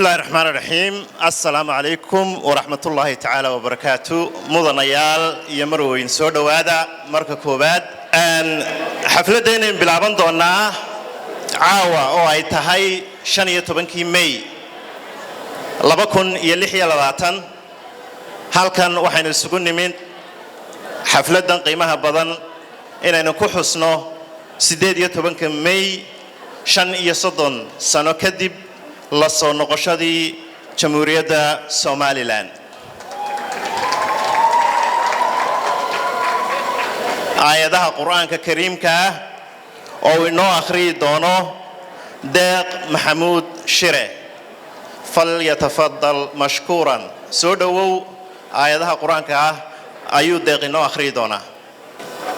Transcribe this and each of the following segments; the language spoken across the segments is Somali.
Bismillahi raxmaan raxiim. Assalaamu calaykum waraxmatullaahi tacaala wabarakaatu. Mudanayaal iyo marweyn, soo dhowaada. Marka koowaad, xafladdaynaynu bilaaban doonaa caawa oo ay tahay 15-kii May 2026. Halkan waxaynu isugu nimid xafladdan qiimaha badan inaynu ku xusno 18-ka May, 35 sano kadib la soo noqoshadii Jamhuuriyadda Somalilan. Aayadaha Qur'aanka Kariimka ah oo uu inoo akhriyi doono Deeq Maxamuud Shire, falyatafadal mashkuuran. Soo dhowow. Aayadaha Qur-aanka ah ayuu Deeq inoo akhriyi doonaa.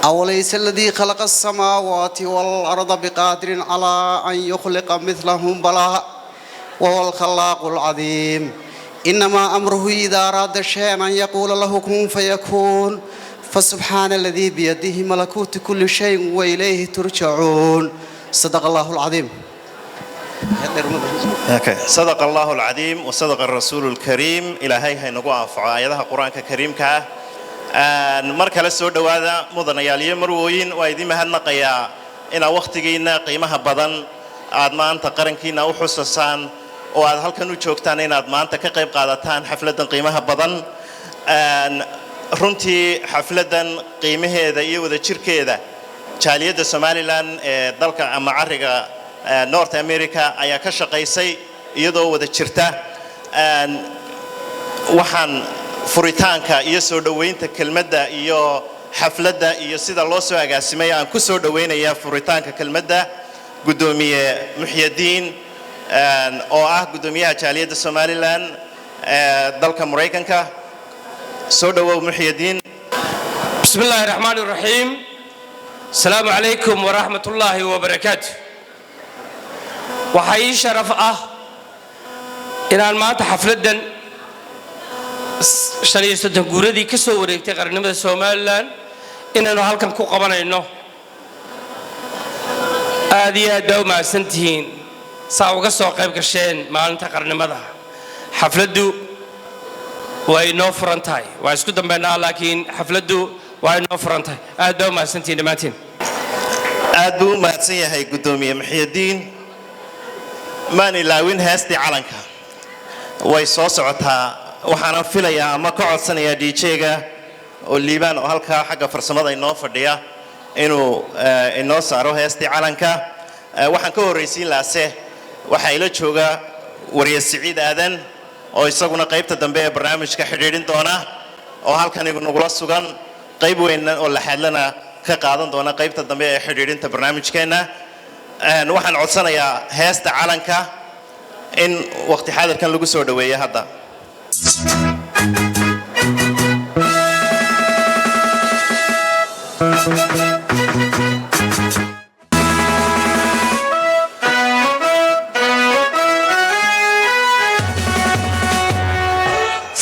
أوليس الذي خلق السماوات والأرض بقادر على أن يخلق مثلهم؟ بلى وهو الخلاق العظيم. إنما أمره إذا أراد شيئا أن يقول له كن فيكون. فسبحان الذي بيده ملكوت كل شيء وإليه ترجعون. صدق الله العظيم. Okay. Sadaqa Allahu alcadiim wa sadaqa arasuulu alkariim. Ilaahay haynagu anfaco aayadaha Qur-aanka Kariimka ah. Mar kale soo dhowaada, mudanayaal iyo marwooyin. Waa idiin mahadnaqayaa inaad wakhtigiinna qiimaha badan aad maanta qarankiina u xusasaan oo aad halkan u joogtaan inaad maanta ka qayb qaadataan xafladdan qiimaha badan. Runtii xafladdan qiimaheeda iyo wadajirkeeda jaaliyadda Somalilan ee dalka ama cariga North America ayaa ka shaqaysay iyadoo wada jirta. Waxaan furitaanka iyo soo dhoweynta kelmadda iyo xafladda iyo sida loo soo agaasimay aan ku soo dhoweynayaa furitaanka kelmadda Guddoomiye Muxyadiin oo ah guddoomiyaha jaaliyadda Somalilan ee dalka Maraykanka. Soo dhowow, Muxyadiin. بسم الله الرحمن الرحيم. السلام عليكم ورحمة الله وبركاته. Waxaa ii sharaf ah inaan maanta xafladdan 35 guuradii ka soo wareegtay qarannimada Somalilan inaynu halkan ku qabanayno. Aad iyo aad baa u mahadsan tihiin saa uga soo qayb gasheen maalinta qarannimada. Xafladdu waa inoo furan tahay, waa isku dambaynaa, laakiin xafladdu waa inoo furan tahay. Aad baa u mahadsantihiin dhammaantiin. Aad buu u mahadsan yahay Guddoomiye Muxyadiin. Maan ilaawin heestii calanka, way soo socotaa. Waxaana filayaa ama ka codsanayaa DJ-ga oo Liibaan oo halkaa xagga farsamada inoo fadhiya inuu inoo saaro heestii calanka. Waxaan ka horraysiin laase waxaa ila jooga wariye Siciid Aadan oo isaguna qaybta dambe ee barnaamijka xidhiidhin doona oo halkan nagula sugan, qayb weyn oo laxaadlana ka qaadan doona qaybta dambe ee xidhiidhinta barnaamijkeenna. Waxaan codsanayaa heesta calanka in waqti xaadirkan lagu soo dhoweeyo hadda.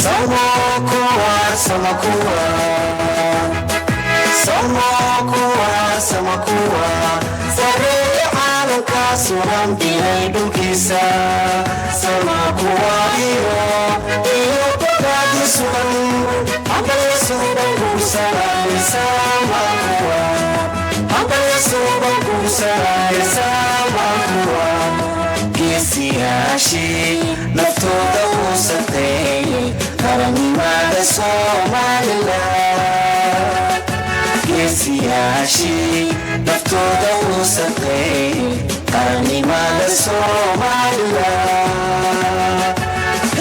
Samakuwa, samakuwa, sareeya caalamka suran bilay dhulkiisa. Samakuwa iyo bogaadi sugan hambalya suuban guursanay. Samakuwa hambalya suuban guursanay. Samakuwa geesiyaashii naftooda u sarteeyey qarannimada Somalilan, geesiyaashii naftooda u sarteeyey qarannimada Somalilan,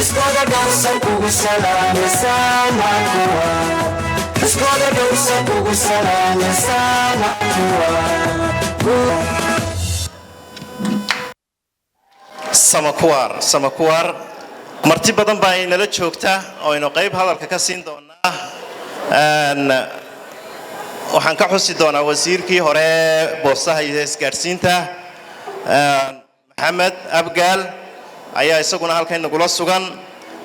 iskooda dhowrsan kugu salaamay. Samakuwa iskooda dhowrsan kugu salaamay. Samakuwa. Samakuwaar, samakuwaar. Marti badan baa inala joogta oo aynu qayb hadalka ka siin doonaa. Waxaan ka xusi doonaa wasiirkii hore boostaha iyo isgaadhsiinta, Maxamed Abgaal, ayaa isaguna halkan nagula sugan.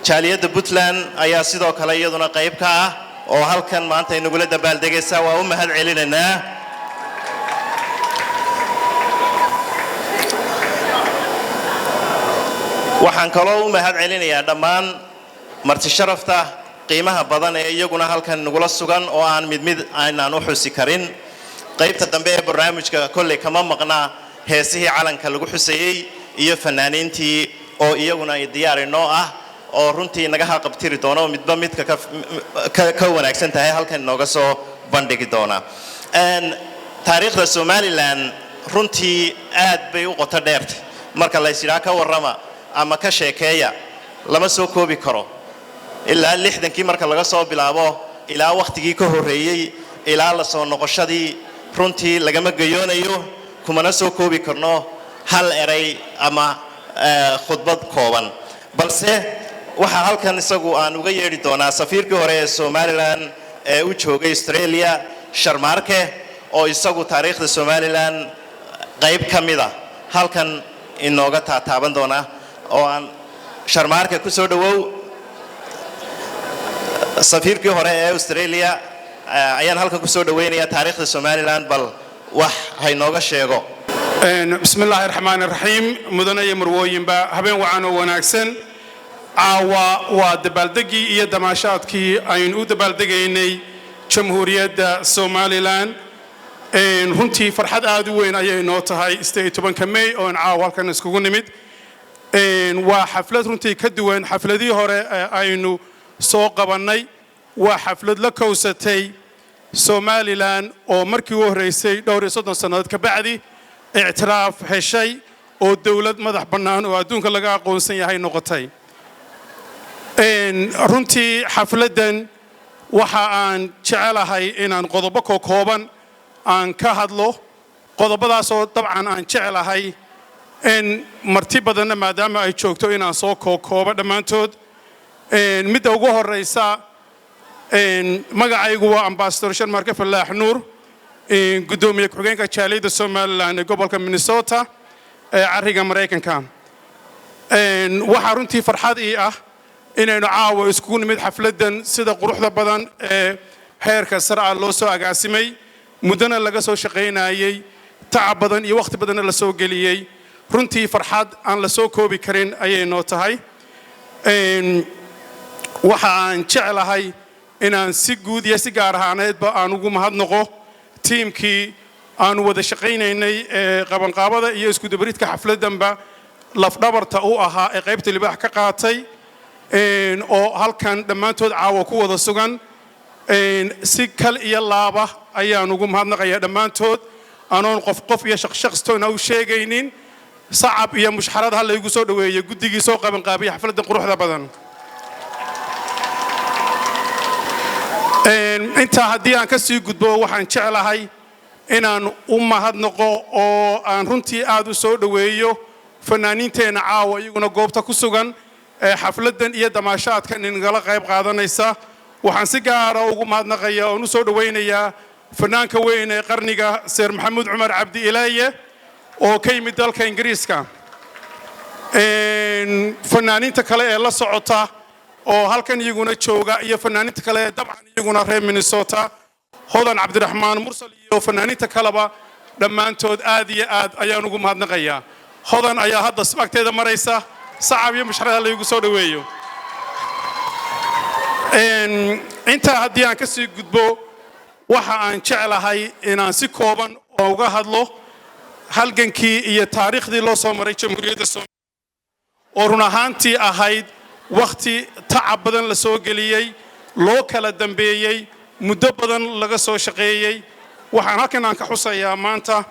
Jaaliyadda Puntland ayaa sidoo kale iyaduna qayb ka ah oo halkan maanta inagula dabaaldegaysa. Waa u mahad celinaynaa. Waxaan kaloo u mahad celinayaa dhammaan marti sharafta qiimaha badan ee iyaguna halkan nagula sugan oo aan mid mid aynaan u xusi karin. Qaybta dambe ee barnaamijka kolley kama maqnaa heesihii calanka lagu xusayey iyo fanaaniintii oo iyaguna ay diyaar inoo ah oo runtii naga haqabtiri doono, midba midka ka wanaagsan tahay halkan inooga soo bandhigi doona. Taariikhda Somaliland runtii aad bay u qoto dheertay. Marka laysidhaa ka warrama ama ka sheekeeya, lama soo koobi karo. Ilaa 60-kii marka laga soo bilaabo, ilaa wakhtigii ka horreeyey, ilaa la soo noqoshadii, runtii lagama gayoonayo, kumana soo koobi karno hal eray ama khudbad kooban. Balse waxaa halkan isagu aan uga yeedhi doonaa safiirkii hore ee Somaliland ee u joogay Australia, Sharmaarke, oo isagu taariikhda Somaliland qayb ka mida halkan inooga taataaban doona. Oo aan Sharmaarke ku soo dhowow. Safiirkii hore ee Australia ayaan halkan ku soo dhoweynayaa. Taariikhda Somaliland bal wax haynooga sheego. Bismi illaahi raxmaan raxiim. Mudane iyo marwooyinba, habeen wacan oo wanaagsan. Caawa waa dabaaldeggii iyo damaashaadkii aynu u dabaaldegaynay Jamhuuriyadda Somaliland. Runtii farxad aad u weyn ayay noo tahay 18-ka May oon caawa halkan iskugu nimid. Waa xaflad runtii ka duwan xafladihii hore ee aynu soo qabannay. Waa xaflad la kowsatay Somaliland oo markii u horraysay dhowr iyo 30 sannadood ka bacdi ictiraaf heshay oo dowlad madax bannaan oo adduunka laga aqoonsan yahay noqotay. Runtii xafladdan waxa aan jecelahay inaan qodobo kooban aan ka hadlo, qodobadaasoo dabcan aan jecelahay in marti badanna maadaama ay joogto inaan soo kookoobo dhammaantood. Midda ugu horraysa, magacaygu waa Ambassador Sharmarke Falaax Nuur, guddoomiye ku-xigeenka jaaliyadda Somaliland ee gobolka Minnesota ee carriga Maraykanka. Waxaa runtii farxad ii ah inaynu caawa iskugu nimid xafladdan sida quruxda badan ee heerka sare ah loo soo agaasimay, muddona laga soo shaqaynayey, tacab badan iyo wakhti badanna la soo geliyey. Runtii farxad aan la soo koobi karin ayay noo tahay. Waxa aan jeclahay inaan si guud iyo si gaar ahaaneedba aan ugu mahadnaqo tiimkii aanu wada shaqaynaynay ee qabanqaabada iyo iskudubaridka xafladdanba lafdhabarta u ahaa ee qaybta libaax ka qaatay, oo halkan dhammaantood caawa ku wada sugan. Si kal iyo laaba ayaan ugu mahadnaqayaa dhammaantood, anoon qof qof iyo shaqshaqstoona u sheegaynin. Sacab iyo mushxarad ha laygu soo dhoweeyey guddigii soo qabanqaabiyay xafladdan quruxda badan. Intaa haddii aan ka sii gudbo, waxaan jeclahay inaan u mahadnaqo oo aan runtii aad u soo dhoweeyo fanaaniinteenna caawa iyaguna goobta ku sugan ee xafladdan iyo damaashaadkan inagala qayb qaadanaysa. Waxaan si gaara ugu mahadnaqayaa oon u soo dhowaynayaa fanaanka weyn ee qarniga, Seer Maxamuud Cumar Cabdi Ilaaye, oo ka yimid dalka Ingiriiska, fanaaniinta kale ee la socota oo halkan iyaguna jooga, iyo fanaaniinta kale ee dabcan iyaguna reer Minnesota, Hodan Cabdiraxmaan Mursal iyo fanaaniinta kaleba, dhammaantood aad iyo aad ayaan ugu mahadnaqayaa. Hodan ayaa hadda agteeda maraysa. Sacab iyo mushxarada laygu soo dhoweeyo. Intaa haddii aan ka sii gudbo, waxa aan jeclahay inaan si kooban oo uga hadlo halgankii iyo taariikhdii loo soo maray Jamhuuriyadda Soomaaliya, oo run ahaantii ahayd wakhti tacab badan la soo geliyey, loo kala dambeeyey, muddo badan laga soo shaqeeyey. Waxaan halkan aan ka xusayaa maanta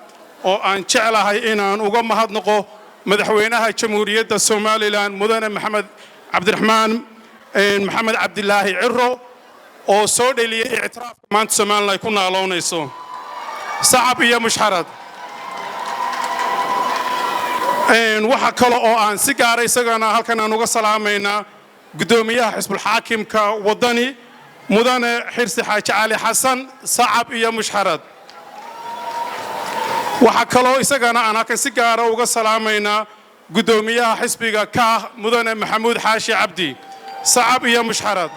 oo aan jeclahay inaan uga mahadnaqo madaxweynaha Jamhuuriyadda Somaliland, Mudane Maxamed Cabdiraxmaan Maxamed Cabdilaahi Ciro, oo soo dheliyey ictiraafka maanta Somaliland ay ku naaloonayso. Sacab iyo mushxarad. Waxa kale oo aan si gaara isagana halkan aan uga salaamaynaa guddoomiyaha xisbulxaakimka Waddani, Mudane Xirsi Xaaji Cali Xasan. Sacab iyo mushxarad. Waxaa kaloo isagana aan halkan si gaara uga salaamaynaa guddoomiyaha xisbiga Kaah, Mudane Maxamuud Xaashi Cabdi. Sacab iyo mushxarad.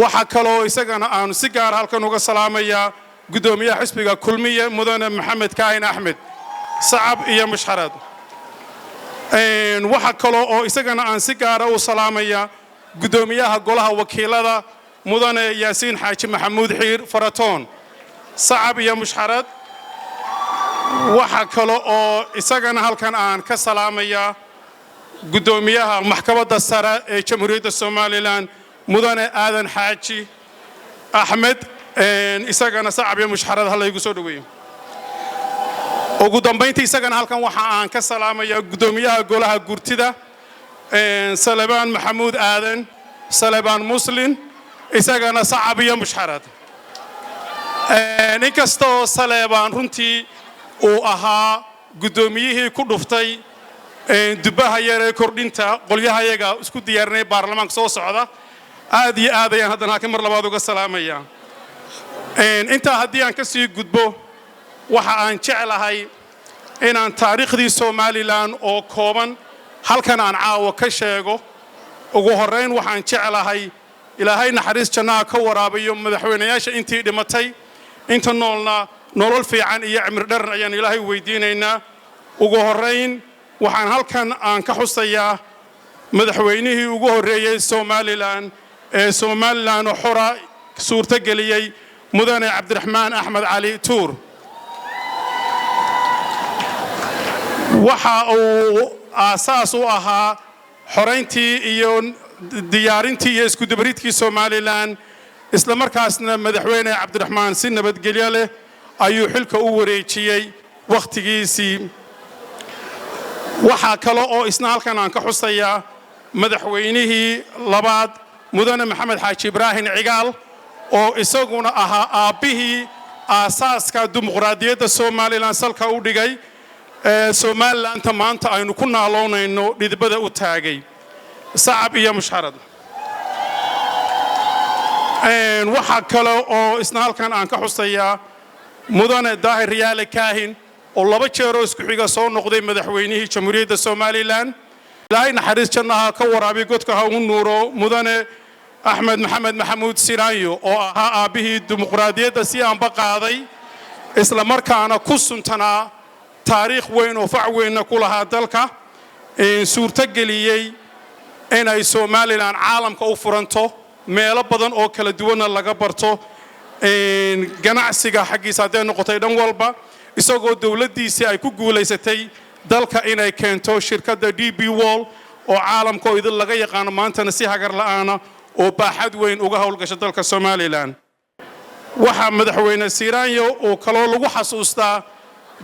Waxaa kaloo isagana aanu si gaara halkan uga salaamayaa guddoomiyaha xisbiga Kulmiye, Mudane Maxamed Kaahin Axmed. Sacab iyo mushxarad. Waxa kaloo oo isagana aan si gaara u salaamaya guddoomiyaha golaha wakiilada, Mudane Yaasiin Xaaji Maxamuud Xiir Faratoon. Sacab iyo mushxarad. Waxa kale oo isagana halkan aan ka salaamayaa guddoomiyaha Maxkamadda Sare ee Jamhuuriyadda Somaliland, Mudane Aadan Xaaji Axmed. Isagana sacab iyo mushxarad ha laygu soo dhoweeyo. Ugu dambayntii, isagana halkan waxa aan ka salaamayaa guddoomiyaha golaha guurtida, Salebaan Maxamuud Aadan, Salebaan Muslin. Isagana sacab iyo mushxarad. Inkastoo Saleebaan runtii uu ahaa guddoomiyihii ku dhuftay dubbaha yar ee kordhinta qolyahayaga isku diyaarinaya baarlamaanka soo socda, aad iyo aad ayaan haddana halkan mar labaad uga salaamaya. Intaa haddii aan ka sii gudbo, waxa aan jeclahay inaan taariikhdii Somaliland oo kooban halkan aan caawa ka sheego. Ugu horrayn, waxaan jeclahay Ilaahay naxariis jannaha ka waraabayo madaxweynayaasha intii dhimatay, inta noolna nolol fiican iyo cimri dheran ayaan Ilaahay weydiinaynaa. Ugu horrayn, waxaan halkan aan ka xusayaa madaxweynihii ugu horreeyey Somaliland ee Somaliland oo xora suurtogeliyey, Mudane Cabdiraxmaan Axmed Cali Tuur. Waxa uu aasaas u ahaa xorayntii iyo diyaarintii iyo iskudubaridkii Somaliland. Isla markaasna Madaxweyne Cabdiraxmaan si nabadgelyo leh ayuu xilka u wareejiyey wakhtigiisii. Waxaa kale oo isna halkan aan ka xusayaa madaxweynihii labaad, Mudane Maxamed Xaaji Ibraahim Cigaal, oo isaguna ahaa aabbihii aasaaska dimuqraadiyadda Somaliland salka u dhigay ee Somalilanta maanta aynu ku naaloonayno dhidibada u taagay. Sacab iyo mushxarad. Waxaa kale oo isna halkan aan ka xusayaa Mudane Daahir Riyaale Kaahin, oo laba jeeroo isku xiga soo noqday madaxweynihii Jamhuuriyadda Somaliland. Ilaahay naxariis jannaha ka waraabiy, godka ha u nuuro Mudane Axmed Maxamed Maxamuud Silaanyo, oo ahaa aabbihii dimuqraadiyadda si aanba qaaday, isla markaana ku suntanaa taariikh weyn oo fac weynna ku lahaa dalka, suurtogeliyey inay Somaliland caalamka u furanto, meelo badan oo kala duwanna laga barto, ganacsiga xaggiisa hadday noqotay, dhan walba, isagoo dowladdiisii ay ku guulaysatay dalka inay keento shirkadda DP World oo caalamka oo idin laga yaqaano, maantana si hagar la'aana oo baaxad weyn uga howlgasha dalka Somaliland. Waxaa Madaxweyne Siiraanyo uu kaloo lagu xasuustaa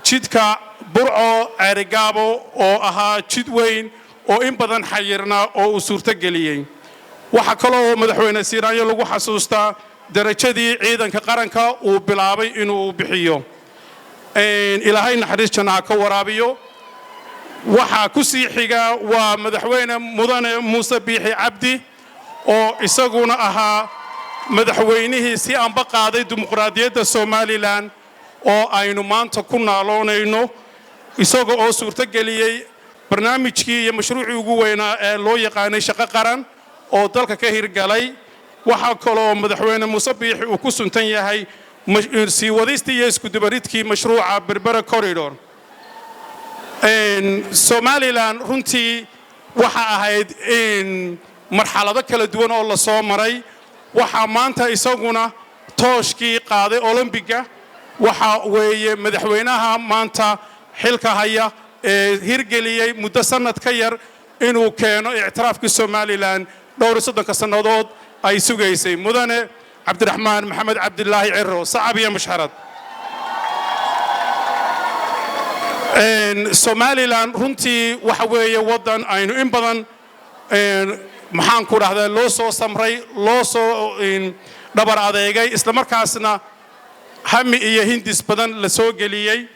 jidka Burco Ceerigaabo, oo ahaa jid weyn oo in badan xayirnaa oo uu suurtogeliyey. Waxaa kaloo Madaxweyne Siiraanyo lagu xasuustaa darajadii ciidanka qaranka uu bilaabay inuu bixiyo. Ilaahay naxariis jannaha ka waraabiyo. Waxaa ku sii xiga waa Madaxweyne Mudane Muuse Biixi Cabdi, oo isaguna ahaa madaxweynihii si anba qaaday dimuqraadiyadda Somaliland oo aynu maanta ku naaloonayno, isaga oo suurtogeliyey barnaamijkii iyo mashruucii ugu weynaa ee loo yaqaanay Shaqo Qaran oo dalka ka hirgalay. Waxaa kaloo Madaxweyne Muuse Biixi uu ku suntan yahay sii wadistii iyo iskudubaridkii mashruuca Berbera Corridor. Somaliland runtii waxa ahayd in marxalado kala duwan oo la soo maray. Waxaa maanta isaguna tooshkii qaaday Olombiga waxa weeye madaxweynaha maanta xilka haya ee hirgeliyey muddo sannad ka yar inuu keeno ictiraafkii Somaliland dhowr iyo 30-ka sannadood ay sugaysay, Mudane Cabdiraxmaan Maxamed Cabdilaahi Ciro. Sacab iyo mushxarad. Somaliland runtii waxa weeye waddan aynu in badan, maxaan ku dhahdaa, loo soo samray, loo soo dhabar adeegay, islamarkaasna hami iyo hindis badan la soo geliyey.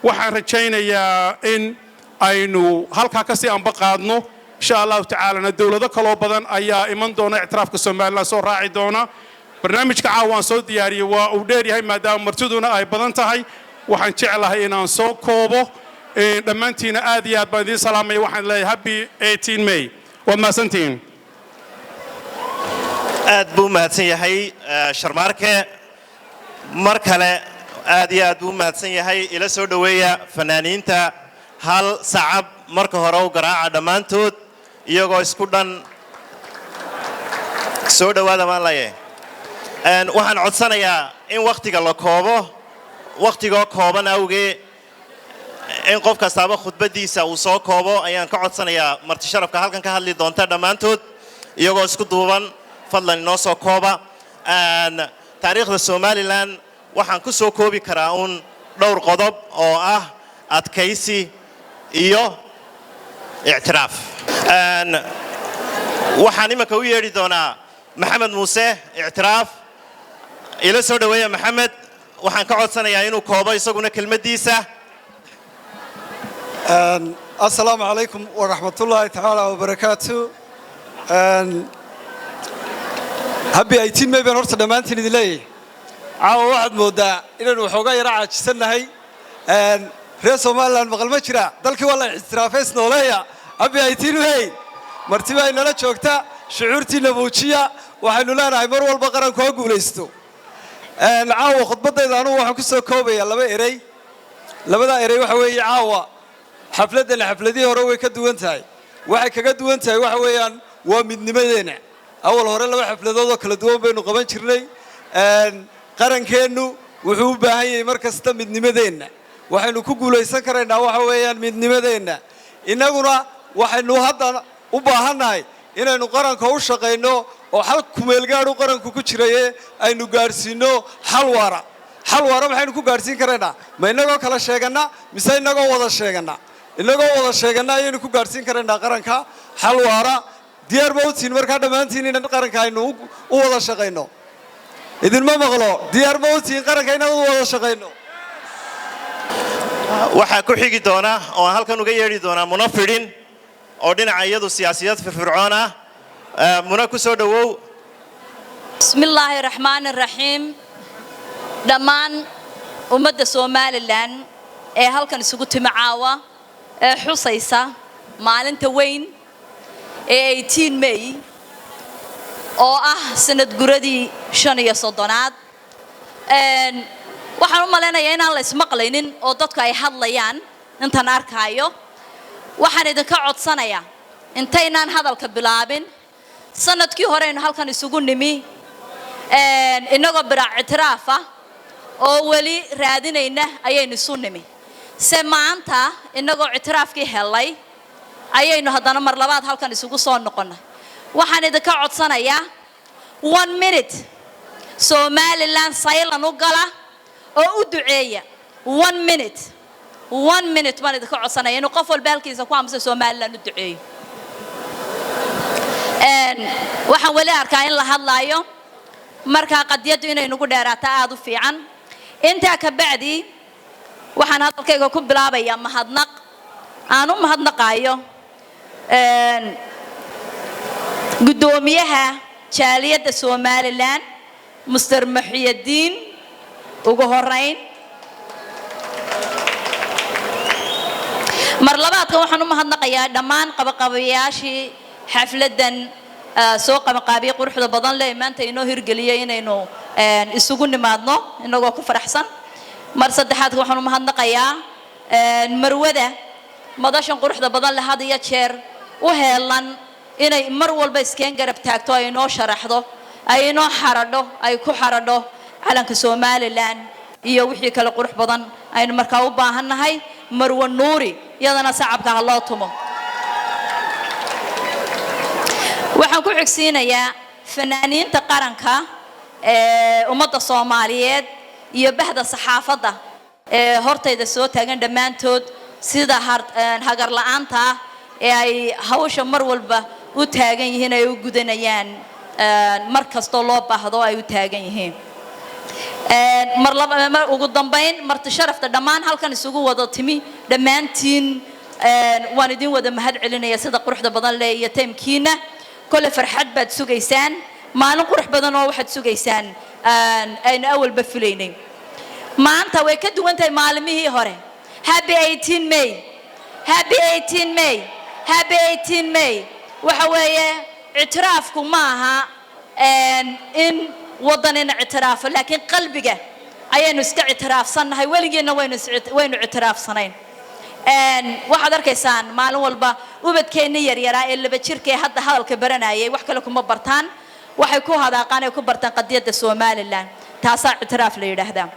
Waxaan rajaynayaa in aynu halkaa ka sii anba qaadno, insha Allahu tacaalana dowlado kaloo badan ayaa iman doona, ictiraafka Somaliland soo raaci doona. Barnaamijka caawa waan soo diyaariyey waa uu dheer yahay, maadaama martiduna ay badan tahay, waxaan jeclahay inaan soo koobo. Dhammaantiina aad iyo aad baan idiin salaamaya. Waxaan leeyahay happy 18 May. Waad mahadsantihiin. Aad buu u mahadsan yahay Sharmaarke. Mar kale aad iyo aad buu u mahadsan yahay. Ila soo dhoweeya fanaaniinta. Hal sacab. Marka hore u garaaca dhammaantood iyagoo isku dhan. Soo dhowaada maan laye. Waxaan codsanayaa in wakhtiga la koobo, wakhtigoo kooban awgee in qof kastaaba khudbaddiisa uu soo koobo ayaan ka codsanayaa marti sharafka halkan ka hadli doonta dhammaantood iyagoo isku duuban. Fadlan inoo soo kooba. Taariikhda Somaliland waxaan ku soo koobi karaa uun dhowr qodob oo ah adkaysi iyo ictiraaf. Waxaan iminka u yeedhi doonaa Maxamed Muuse Ictiraaf. Ila soo dhoweeya Maxamed. Waxaan ka codsanayaa inuu koobo isaguna kelmaddiisa. Asalaamu calaykum waraxmatullaahi tacaala wabarakaatu. Happy 18 May baan horta dhammaantiin idin leeyahay. Caawa waxaad mooddaa inaynu waxoogaa yara caajisannahay. Reer Somaliland maqal ma jira, dalkii waa la ictiraafeys nooleeya. Happy 18 May. Marti baa inala joogta, shucuurtiinna muujiya. Waxaynu leenahay mar walba qaranku ha guulaysto. Caawa khudbaddayda anugu waxaan ku soo koobayaa laba erey. Labadaa erey waxa weeye, caawa xafladdan xafladihii hore way ka duwan tahay. Waxay kaga duwan tahay waxa weeyaan waa midnimadeenna. Awal hore laba xafladood oo kala duwan baynu qaban jirnay. Qarankeennu wuxuu u baahan yahay mar kasta midnimadeenna. Waxaynu ku guulaysan karaynaa waxa weeyaan midnimadeenna. Innaguna waxaynu hadda u baahannahay inaynu qaranka u shaqayno oo xal kumeelgaadhu qaranku ku jiraye aynu gaadhsiinno xal waara. Xal waara maxaynu ku gaadhsiin karaynaa? Ma innagoo kala sheeganna mise innagoo wada sheeganna? Innagoo wada sheeganna ayaynu ku gaadhsiin karaynaa qaranka xal waara. Diyaar ma u tihiin markaa dhammaantiin in qaranka aynu u wada shaqayno? Idinma maqlo. Diyaar ma u tihiin qaranka inaan u wada shaqayno? Waxaa ku xigi doona oo aan halkan uga yeedhi doonaa Muna Fidhin oo dhinaca iyadu siyaasiyad firfircoon ah. Muna, ku soo dhowow. Bismi illaahi raxmaani raxiim. Dhammaan ummadda Somaliland ee halkan isugu timi caawa ee xusaysa maalinta weyn ee 18 May oo ah sanad guradii 35aad, waxaan u malaynayaa inaan la ismaqlaynin oo dadku ay hadlayaan intaan arkaayo. Waxaan idinka codsanayaa intaynaan hadalka bilaabin, sanadkii horeynu halkan isugu nimi innagoo bilaa ictiraaf ah oo weli raadinayna ayaynu isu nimi. Se maanta innagoo ictiraafkii helay ayaynu haddana mar labaad halkan isugu soo noqonnay. Waxaan idinka codsanayaa one minute Somaliland silent u gala oo u duceeya. One minute, one minute baan idinka codsanaya inuu qof walba halkiisa ku aamusa, Somaliland u duceeyo. Waxaan weli arkaa in la hadlaayo, markaa qadiyaddu inay nagu dheeraato aada u fiican. Intaa ka bacdi waxaan hadalkayga ku bilaabayaa mahadnaq aan u mahadnaqaayo guddoomiyaha jaaliyadda Somaliland, Mister Muxyadiin. Ugu horeyn, mar labaadka waxaan u mahadnaqayaa dhammaan qabaqabayaashii xafladdan soo qabanqaabiyey, quruxda badan leh, maanta inoo hirgeliyey inaynu isugu nimaadno inagoo ku faraxsan. Mar saddexaadka waxaan u mahadnaqayaa marwada madashan quruxda badan leh had iyo jeer u heelan inay mar walba iskeen garab taagto, ay inoo sharaxdo, ay inoo xaradho, ay ku xaradho calanka Somaliland iyo wixii kale qurux badan aynu markaa u baahannahay, Marwe Nuuri. Iyadana sacabka ha loo tumo. Waxaan ku xigsiinayaa fanaaniinta qaranka ee ummadda Soomaaliyeed iyo bahda saxaafadda ee hortayda soo taagan dhammaantood, sida hagar la'aanta ah ee ay hawsha mar walba u taagan yihiin, ay u gudanayaan, mar kastoo loo baahdo ay u taagan yihiin. Mar laba, mar ugu dambayn, marti sharafta dhammaan halkan isugu wada timi dhammaantiin waan idin wada mahad celinaya sida quruxda badan leh iyo time-kiina. Kole farxad baad sugaysaan, maalin qurux badan oo waxaad sugaysaan aynu awalba filaynay. Maanta way ka duwan tahay maalimihii hore. Happy 18 May, happy 18 May, happy 18 May. Waxa weeye ictiraafku ma aha in waddanina ictiraafo, laakiin qalbiga ayaynu iska ictiraafsannahay. Weligeenna waynu ictiraafsanayn. Waxaad arkaysaan maalin walba ubadkeenna yaryaraa ee 2 jirka ee hadda hadalka baranayay, wax kale kuma bartaan, waxay ku hadaaqaan ay ku bartaan qadiyadda Somaliland. Taasaa ictiraaf la yidhaahdaa.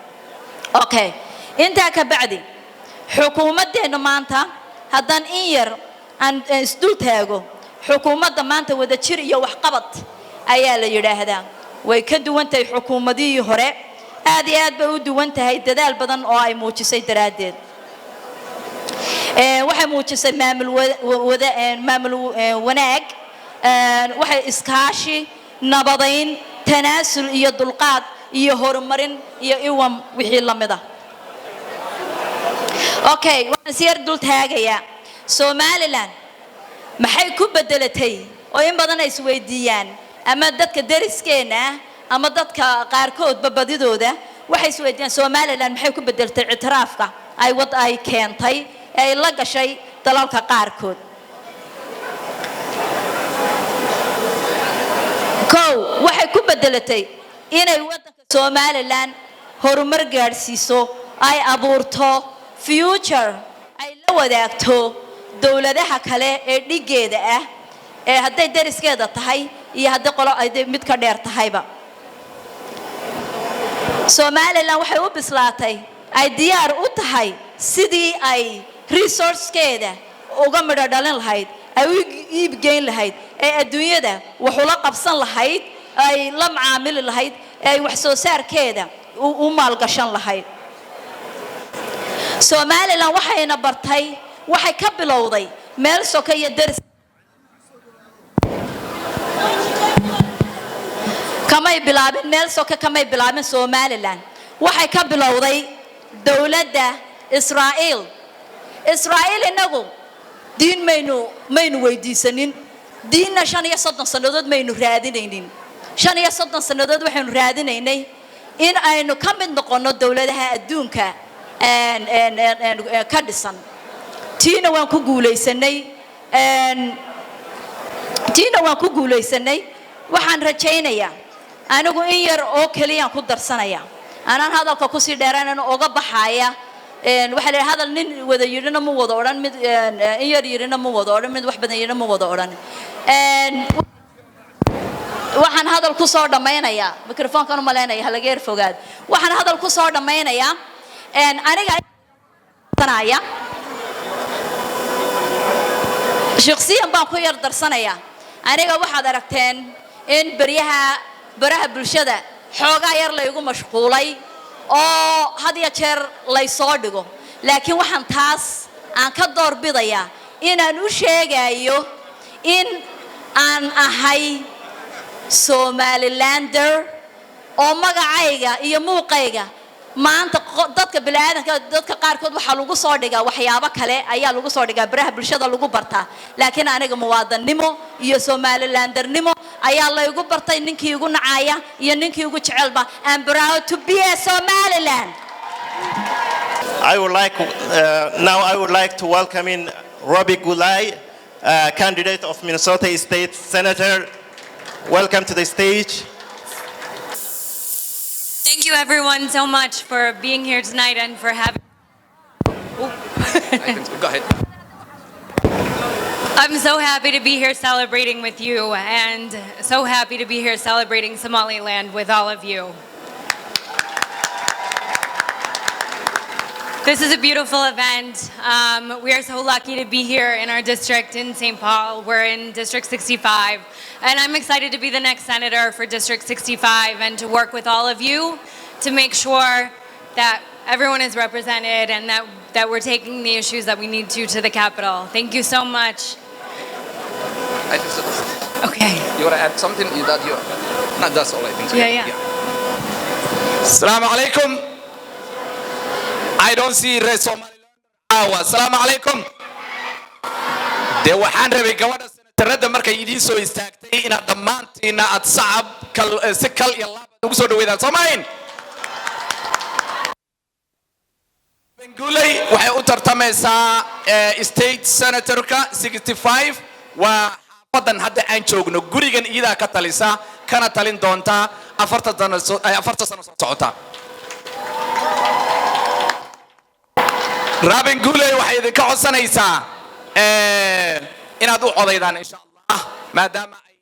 Okay, intaa ka bacdi, xukuumaddeennu maanta, haddaan in yar aan isdul taago, xukuumadda maanta wadajir iyo waxqabad ayaa la yidhaahdaa. Way ka duwan tahay xukuumadihii hore, aad iyo aad bay u duwan tahay, dadaal badan oo ay muujisay daraaddeed. Waxay muujisay maamul wada, maamul wanaag, waxay iskaashi, nabadayn, tanaasul iyo dulqaad iyo horumarin iyo iwam wixii la mid ah. Okay, waxaan si yar dul taagayaa Somaliland maxay ku bedelatay, oo in badan ay isweydiiyaan ama dadka dariskeenna ah ama dadka qaarkoodba, badidooda waxay isweydiiyaan Somaliland maxay ku bedeltay ictiraafka ay wad ay keentay ee ay la gashay dalalka qaarkood. Kow, waxay ku bedelatay inay waddanka Somaliland horumar gaadhsiiso, ay abuurto future ay la wadaagto dowladaha kale ee dhiggeeda ah, ee hadday dariskeeda tahay iyo hadday qolo ay mid ka dheer tahayba. Somaliland waxay u bislaatay, ay diyaar u tahay sidii ay resourcekeeda uga midho dhalin lahayd, ay u iibgeyn lahayd, ee adduunyada wax ula qabsan lahayd, ay la macaamili lahayd, ee ay wax soo saarkeeda u maalgashan lahayd. Somaliland waxayna bartay, waxay ka bilowday meel soka iyo daris kamay bilaabin, meel soke kamay bilaabin. Somaliland waxay ka bilowday dowladda Israa'iil. Israa'iil innagu diin maynu weydiisanin, diinna 35 sannadood maynu raadinaynin. 35 sannadood waxaynu raadinaynay in aynu ka mid noqonno dowladaha adduunka ka dhisan. Tiina waan ku guulaysanay, tiina waan ku guulaysanay. Waxaan rajaynayaa anigu in yar oo keliyaan ku darsanaya, anaan hadalka kusii dheeraanana oga baxaaya. Waxaa la yidhi, hadal nin wada yidhina ma wada odhan, mid in yar yidhina ma wada odhan, mid wax badan yidhina ma wada odhan. Waxaan hadal ku soo dhammaynayaa, mikrofoonkan u malaynaya ha laga yar fogaado. Waxaan hadal ku soo dhammaynayaa, aniga darsanaya, shakhsiyan baan ku yar darsanayaa. Aniga waxaad aragteen in beryaha baraha bulshada xoogaa yar laygu mashquulay oo had iyo jeer laysoo dhigo, laakiin waxaan taas aan ka doorbidayaa inaan u sheegayo in aan ahay Somalilander, oo magacayga iyo muuqayga maanta dadka bini'aadanka, dadka qaarkood waxaa lagu soo dhigaa waxyaabo kale ayaa lagu soo dhigaa baraha bulshada lagu bartaa, laakiin aniga muwaadannimo iyo Somalilandernimo ayaa laygu bartay. Ninkii igu nacaya iyo ninkii igu jecelba, I'm proud to be a Somaliland. I would like, now I would like to welcome in Robbie Gulai, candidate of Minnesota State Senator. Welcome to the stage. Thank you, everyone, so much for being here tonight and for having. Go ahead. I'm so happy to be here celebrating with you and so happy to be here celebrating Somaliland with all of you. This is a beautiful event. We are so lucky to be here in our district in St. Paul. We're in District 65, and I'm excited to be the next senator for District 65 and to work with all of you to make sure that everyone is represented and that we're taking the issues that we need to the Capitol. Thank you so much. I think so. Okay. You want to add something? Is that you? Not that's all I think. So. Yeah. Assalamu alaikum. I don't see reer Somaliland caawa. Assalamu alaikum. Dee waxaan rabay gabadha senatarada markay idiin soo istaagtay inaad dhammaantiina aad sacab kal si kal iyo laab aad ugu soo dhaweydaan, soo maahin? Benguley waxay u tartamaysaa state senatorka 65, waa xaafadan hadda aan joogno, gurigan iyadaa ka talisa kana talin doonta 40 sano soo socota. Robin Guuley waxay idinka codsanaysaa inaad u codaydaan, insha Allah, maadaama ay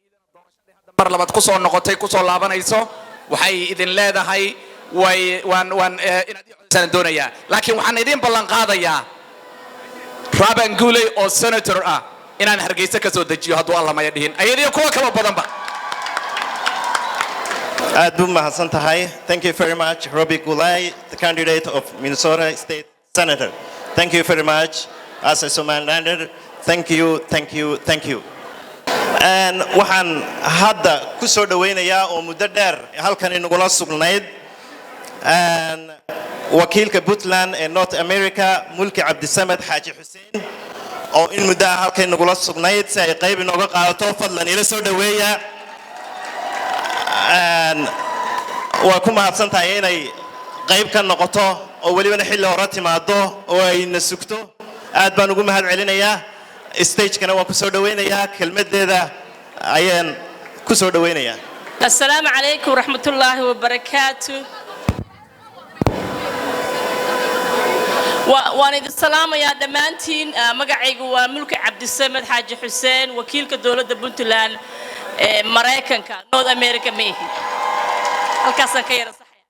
mar labaad kusoo noqotay, kusoo laabanayso. Waxay idin leedahay way waan inaad ii codaysaan doonayaa, laakiin waxaan idin ballan qaadayaa Robin Guuley oo senator ah inaan Hargeysa ka soo dejiyo, hadduu Alla maya dhihin, ayadiyo kuwa kaloo badanba. Aad buu mahadsan tahay. Thank you very much, Robbie Gulay, the candidate of Minnesota State Senator. Thank you very much. As a Somalilander, thank you, thank you, thank you. And waxaan hadda ku soo dhawaynayaa oo muddo dheer halkan inagula sugnayd and wakiilka Puntland ee North America, Mulki Cabdisamed Xaaji Xuseen, oo in muddo ah halkan inagula sugnayd si ay qayb inooga qaadato. Fadlan ila soo dhaweeya. Waa ku mahadsan tahay inay qayb ka noqoto oo welibana xilli hore timaado oo ayna sugto. Aad baan ugu mahad celinayaa. Stagekana waan ku soo dhawaynayaa, kelmaddeeda ayaan ku soo dhawaynayaa. السلام عليكم ورحمة الله وبركاته. Waan idin salaamayaa dhammaantiin. Magacaygu waa Mulki Cabdisamed Xaaji Xuseen, wakiilka dowladda Puntland ee Maraykanka, North America ma ihi, halkaasaan ka yara saxaya.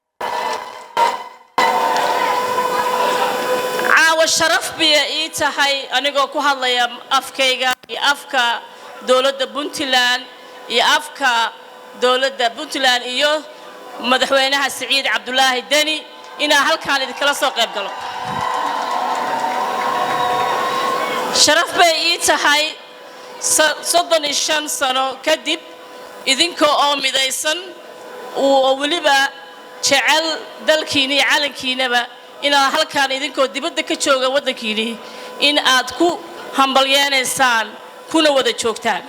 Caawa sharaf biya ii tahay, anigoo ku hadlaya afkayga iyo afka dowladda Puntland iyo afka dowladda Puntland iyo madaxweynaha Siciid Cabdulaahi Deni, inaan halkaan idinkala soo qayb galo. Sharaf bay ii tahay 35 sano kadib idinka oo midaysan oo weliba jecel dalkiina iyo calankiinaba, inaad halkaan idinkoo dibadda ka jooga waddankiinii in aad ku hambalyeenaysaan kuna wada joogtaan.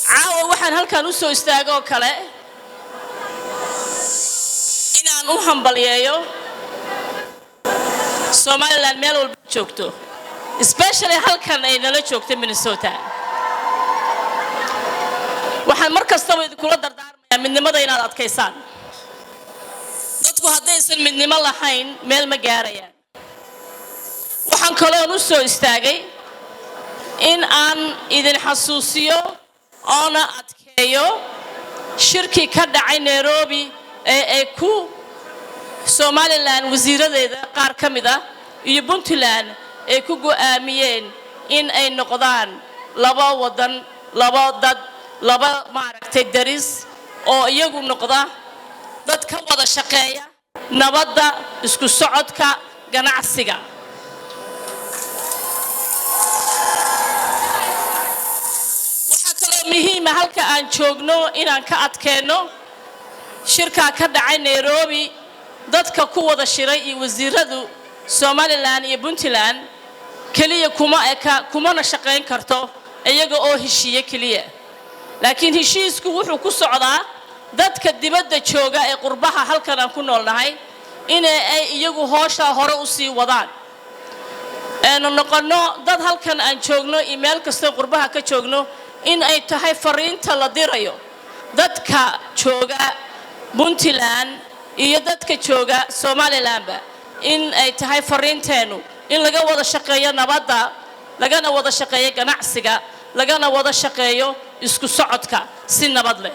Caawa waxaan halkaan u soo istaagoo kale inaan u hambalyeeyo Somaliland meel walba joogto, especially halkan ay nala joogto Minnesota. Waxaan mar kastaba idinkula dardaarmayaa midnimada inaad adkaysaan. Dadku haddaysan midnimo lahayn meel ma gaarayaan. Waxaan kaloon u soo istaagay in aan idin xasuusiyo oona adkeeyo shirkii ka dhacay Nairobi ee ay ku Somaliland wasiiradeeda qaar ka mid ah iyo Puntland ay ku go'aamiyeen in ay noqdaan laba waddan, laba dad, laba maaragtay daris oo iyagu noqda dad ka wada shaqeeya nabadda, isku socodka, ganacsiga. Waxaa kaloo muhiima halka aan joogno inaan ka adkeenno shirkaa ka dhacay Nairobi. Dadka ku wada shiray iyo wasiiradu Somaliland iyo Puntland keliya kuma eka, kumana shaqayn karto iyaga oo heshiiye keliya, laakiin heshiisku wuxuu ku socdaa dadka dibadda jooga ee qurbaha halkan aan ku noolnahay in ay iyagu hooshaa hore u sii wadaan, aynu noqonno dad halkan aan joogno iyo meel kastoo qurbaha ka joogno in ay tahay fariinta la dirayo dadka jooga Puntland iyo dadka jooga Somalilandba, in ay tahay fariinteennu in laga wada shaqeeyo nabadda, lagana wada shaqeeyo ganacsiga, lagana wada shaqeeyo isku socodka si nabad leh.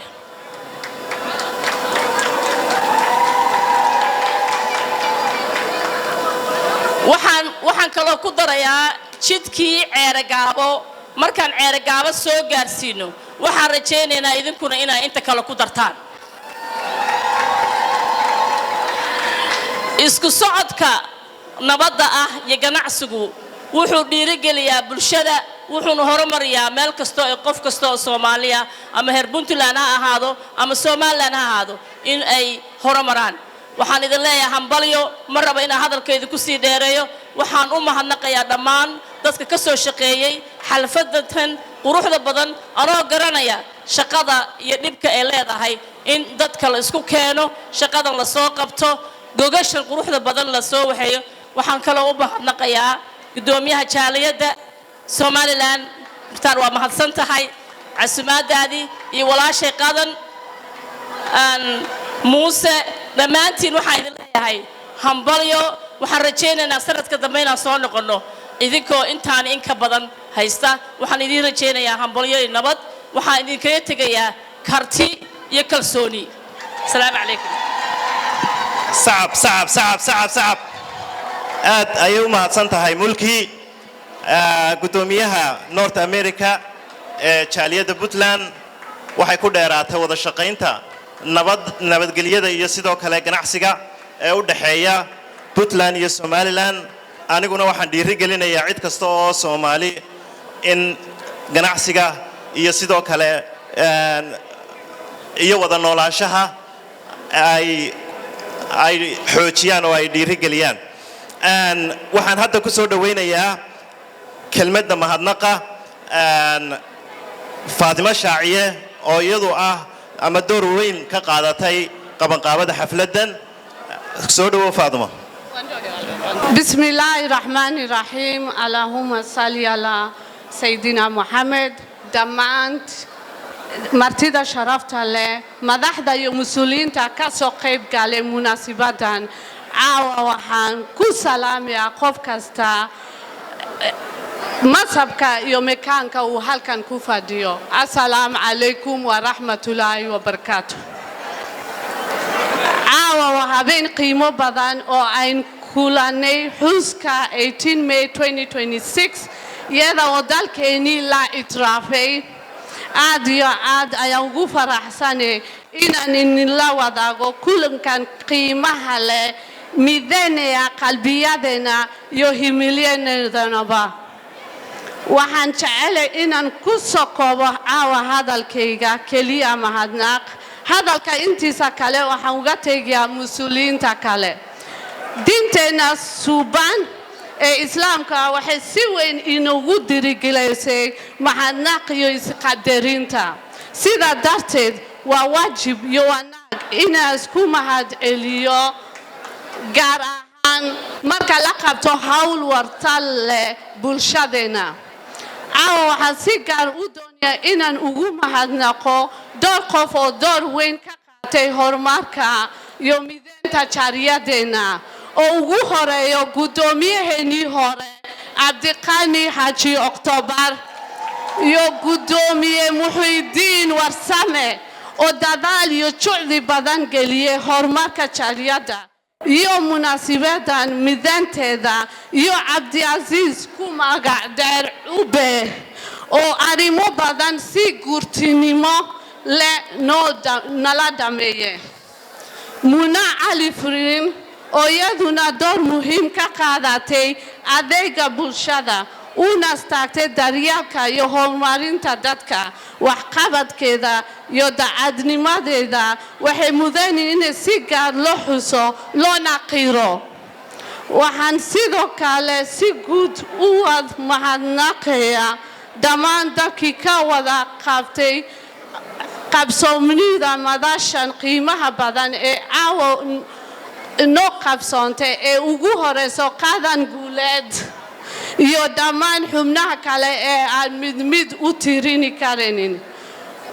Waxaan kaloo ku darayaa jidkii Ceerogaabo. Markaan Ceerogaabo soo gaarsiino, waxaan rajaynaynaa idinkuna inaa inta kale ku dartaan. Isku socodka nabadda ah iyo ganacsigu wuxuu dhiirigeliyaa bulshada, wuxuuna horumariyaa meel kastoo ay qof kasta oo Soomaaliya, ama heer Puntland ha ahaado ama Somaliland ha ahaado, in ay horumaraan. Waxaan idin leeyahay hambalyo. Ma raba inaan hadalkayda kusii dheereeyo. Waxaan u mahadnaqayaa dhammaan dadka ka soo shaqeeyey xalfadatan quruxda badan, anoo garanaya shaqada iyo dhibka ay leedahay in dadka la isku keeno, shaqadan la soo qabto, gogashan quruxda badan la soo waxeeyo. Waxaan kaloo u mahadnaqayaa guddoomiyaha jaaliyadda Somaliland Mukhtaar, waa mahadsan tahay casumaadaadii, iyo walaashay Qadan aan Muuse. Dhammaantiin waxaan idin leeyahay Hambalyo. Waxaan rajaynaynaa sanadka dambe inaan soo noqonno idinkoo intaan in ka badan haysta. Waxaan idiin rajaynayaa hambalyo iyo nabad. Waxaan idinkaga tegayaa karti iyo kalsooni. Asalaamu calaykum. Sacab, sacab, sacab, sacab, sacab. Aad ayay u mahadsan tahay Mulki, guddoomiyaha North America ee jaaliyadda Puntland. Waxay ku dheeraatay wada shaqaynta nabad, nabadgelyada iyo sidoo kale ganacsiga ee u dhexeeya Puntland iyo Somaliland. Aniguna waxaan dhiiri gelinayaa cid kasta oo Soomaali in ganacsiga iyo sidoo kale iyo wada noolaanshaha ay xoojiyaan oo ay dhiirigeliyaan. Waxaan hadda ku soo dhowaynayaa kelmadda mahadnaqa Faatimo Shaaciye oo iyadu ah ama door weyn ka qaadatay qabanqaabada xafladdan. Soo dhowow, Faatimo. بسم الله الرحمن الرحيم. اللهم صل على سيدنا محمد. Dhammaan martida sharafta leh, madaxda iyo mas-uuliyiinta ka soo qayb galay munaasibadan caawa, waxaan ku salaamayaa qof kasta masabka iyo mekaanka uu halkan ku fadhiyo. Assalaamu calaykum waraxmatullaahi wabarakaatu. Caawa waa habeen qiimo badan oo ayn kulanay xuska 18 May 2026, iyada oo dalkeennii la ictiraafay. Aad iyo aad ayaan ugu faraxsanay inaan idinla wadaago kulankan qiimaha leh, mideynaya qalbiyadeena iyo himilyadeennaba. Waxaan jecelay inaan ku soo koobo caawa hadalkayga keliya mahadnaq. Hadalka intiisa kale waxaan uga tegayaa mas-uuliyiinta kale. Diinteenna suuban ee Islaamka waxay si weyn inoogu dirigelisay mahadnaq iyo isqadarinta. Sidaa darteed waa waajib iyo wanaag inaan isku mahad celiyo, gaar ahaan marka la qabto hawl wartal leh bulshadeenna. Caawa waxaan si gaar u doonayaa inaan ugu mahadnaqo dhowr qof oo door weyn ka qaatay horumarka iyo mideynta jaaliyadeenna, oo ugu horeeyo guddoomiyaheenii hore Cabdiqani Xaaji Oktoobar iyo guddoomiye Muxuudiin Warsame oo dadaal iyo jucdi badan geliyey horumarka jaaliyadda iyo munaasibadan mideynteeda, iyo Cabdicasiis ku magac dheer Cube oo arrimo badan si guurtinimo leh noo nala dhameeye, Muna Cali Furiin oo iyaduna door muhiim ka qaadatay adeega bulshada una istaagtay daryeelka iyo horumarinta dadka. Waxqabadkeeda iyo daacadnimadeeda waxay mudan in si gaar loo xuso loona qiro. Waxaan sidoo kale si guud u wad mahadnaqayaa dhammaan dadkii ka wada qabtay qabsoomnida madashan qiimaha badan ee caawa noo qabsoontay, ee ugu horeyso Qadan Guuleed iyo dhammaan xubnaha kale ee aan mid mid u tirini karaynin.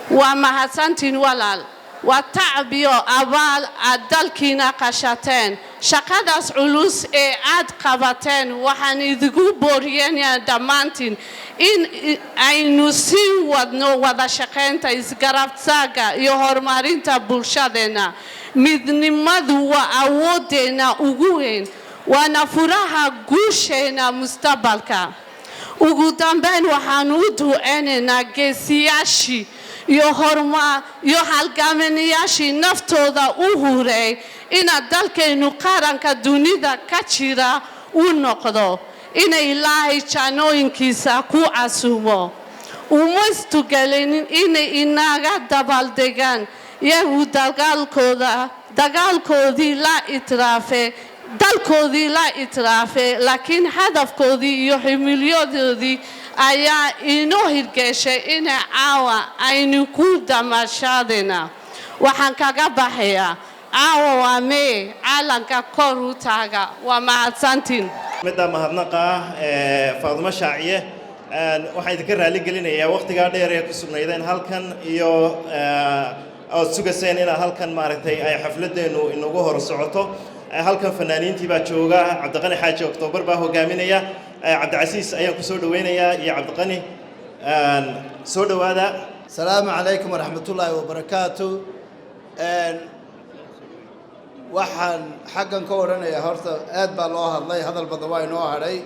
Waa mahadsantiin, walaal. Waa tacab iyo abaal aad dalkiina qashateen. Shaqadaas culus ee aad qabateen waxaan idigu booriyanayaa dhammaantiin in aynu sii wadno wada shaqaynta, isgarabsaaga iyo horumarinta bulshadeenna. Midnimadu waa awoodeenna ugu weyn, waana furaha guusheena mustaqbalka. Ugu dambeyn, waxaan u duceynaynaa geesiyaashii iyo horma iyo halgamanayaashii naftooda u huray ina dalkaynu qaranka dunida ka jira u noqdo, ina Ilaahay jannooyinkiisa ku casuumo. Uma istugelinin inay inaga dabaaldegaan iyagu dagaalkooda, dagaalkoodii la itiraafe, dalkoodii la itiraafe, laakiin hadafkoodii iyo himilyadoodii ayaa inoo hirgeshay inay caawa aynu ku damaashaadayna. Waxaan kaga baxayaa, caawa waa mee caalanka kor u taaga. Waa mahadsantiin. Midda mahadnaqa ah ee Faadumo Shaaciye, waxaan idinka raali gelinayaa waqtigaa dheer ee ku sugnaydeen halkan iyo ood sugaseen inaad halkan maaragtay ay xafladeennu inagu hor socoto. Halkan fanaaniintii baa jooga. Cabdiqani Xaaji Oktoobar baa hogaaminaya. Cabdicasiis ayaan kusoo dhaweynayaa iyo Cabdiqani. Soo dhowaada. Asalaamu calaykum waraxmatullaahi wabarakaatu. Waxaan xaggan ka odhanayaa, horta aad baa loo hadlay, hadal badan waa inoo hadhay.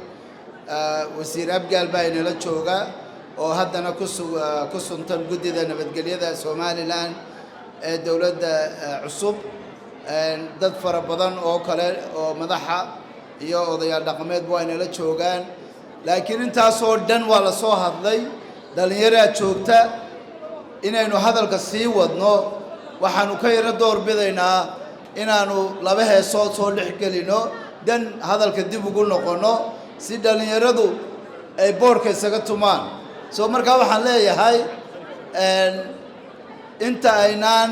Wasiir Abgaal baa inala jooga oo haddana ku suntan guddida nabadgelyada Somaliland ee dowladda cusub. Dad fara badan oo kale oo madaxa iyo odayaal dhaqameed waa inala joogaan, laakiin intaasoo dhan waa la soo hadlay. Dhallinyaraa joogta. Inaynu hadalka sii wadno waxaanu ka yaro door bidaynaa inaanu laba heesood soo dhex gelino, dan hadalka dib ugu noqonno si dhallinyaradu ay boodhka isaga tumaan. So markaa waxaan leeyahay, inta aynaan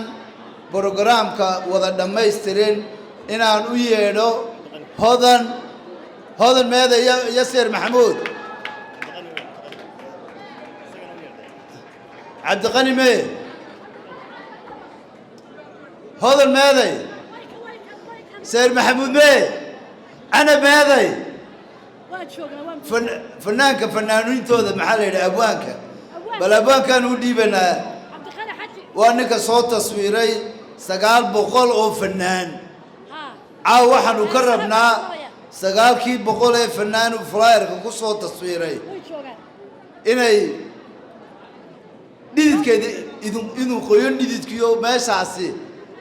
programka wada dhammaystirin, inaan u yeedho Hodan. Hodan meeda iyo Yasir Maxamuud Cabdiqani mee? Hodan meeday? Seer Maxamuud mee? Canab meeday? Fanaanka fanaaniintooda maxaa la yidhaha? Abwaanka, bal abwaankaan u dhiibanaa. Waa ninka soo taswiiray 900 oo fanaan. Caaw waxaanu ka rabnaa 900kii ee fanaan uu flyerka ku soo taswiiray inay dhididkeeda idin idin qoyo, dhididkiyo meeshaasi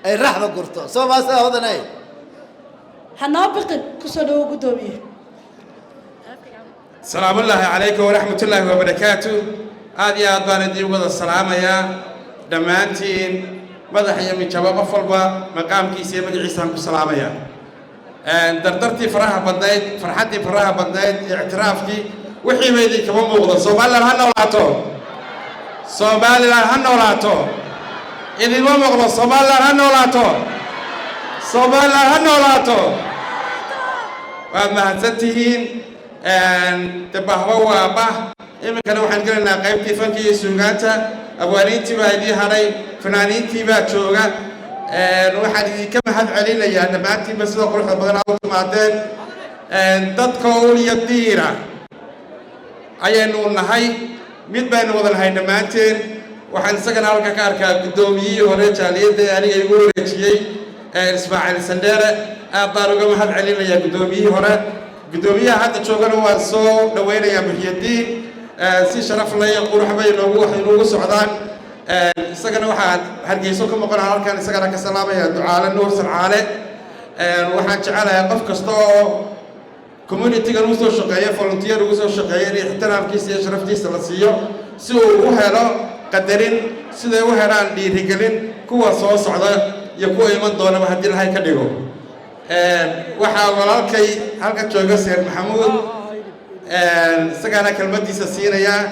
ay raxda gurto. Soo maasa hodanay? Hanoo biqin. Kusoo dhawo, guddoomiye. Salaamullaahi calaykum waraxmatullaahi wabarakaatu. Aad iyo aad baan idiin wada salaamayaa dhammaantiin, madax iyo mijabo, qof walba maqaamkiisa iyo magaciisaan ku salaamayaa. Dardartii faraha badnayd, farxaddii faraha badnayd, ictiraafkii, wixiiba idinkama muuqdo. Somaliland ha noolaato! Somaliland ha noolaato! Idinma muuqdo. Somaliland ha noolaato! Somaliland ha noolaato! Waad mahadsan tihiin. De bahba waa bah. Iminkana waxaan gelaynaa qaybtii fanka iyo suugaanta. Abwaaniintii baa idii hadhay, fanaaniintii baa jooga. Waxaan idinka mahad celinayaa dhammaantiinba sida quruxda badan aad u timaadeen. Dadka ul iyo diira ayaynu nahay, mid baynu wada nahay dhammaanteen. Waxaan isagana halka ka arkaa guddoomiyihii hore jaaliyadda ee aniga igu wareejiyey, Ismaaciil Sandheere. Aad baan uga mahad celinayaa guddoomiyihii hore. Guddoomiyaha hadda joogana waan soo dhawaynayaa, Muxyadiin. Si sharaf leh iyo qurux bay noogu waxay noogu socdaan. Isagana waxaan Hargeyso ka maqan halkan isagana ka salaamaya, Ducaale Nuur Sarcaale. Waxaan jecelahay qof kasta oo communitygan ugu soo shaqeeya, volunteer ugu soo shaqeeya, in ixtiraamkiisa iyo sharaftiisa la siiyo si uu u helo qadarin, siday u helaan dhiirigelin kuwa soo socda iyo kuwa iman doonaba haddii Ilahay ka dhigo. Waxaa walaalkay halka jooga Seer Maxamuud, isagaana kelmadiisa siinayaa.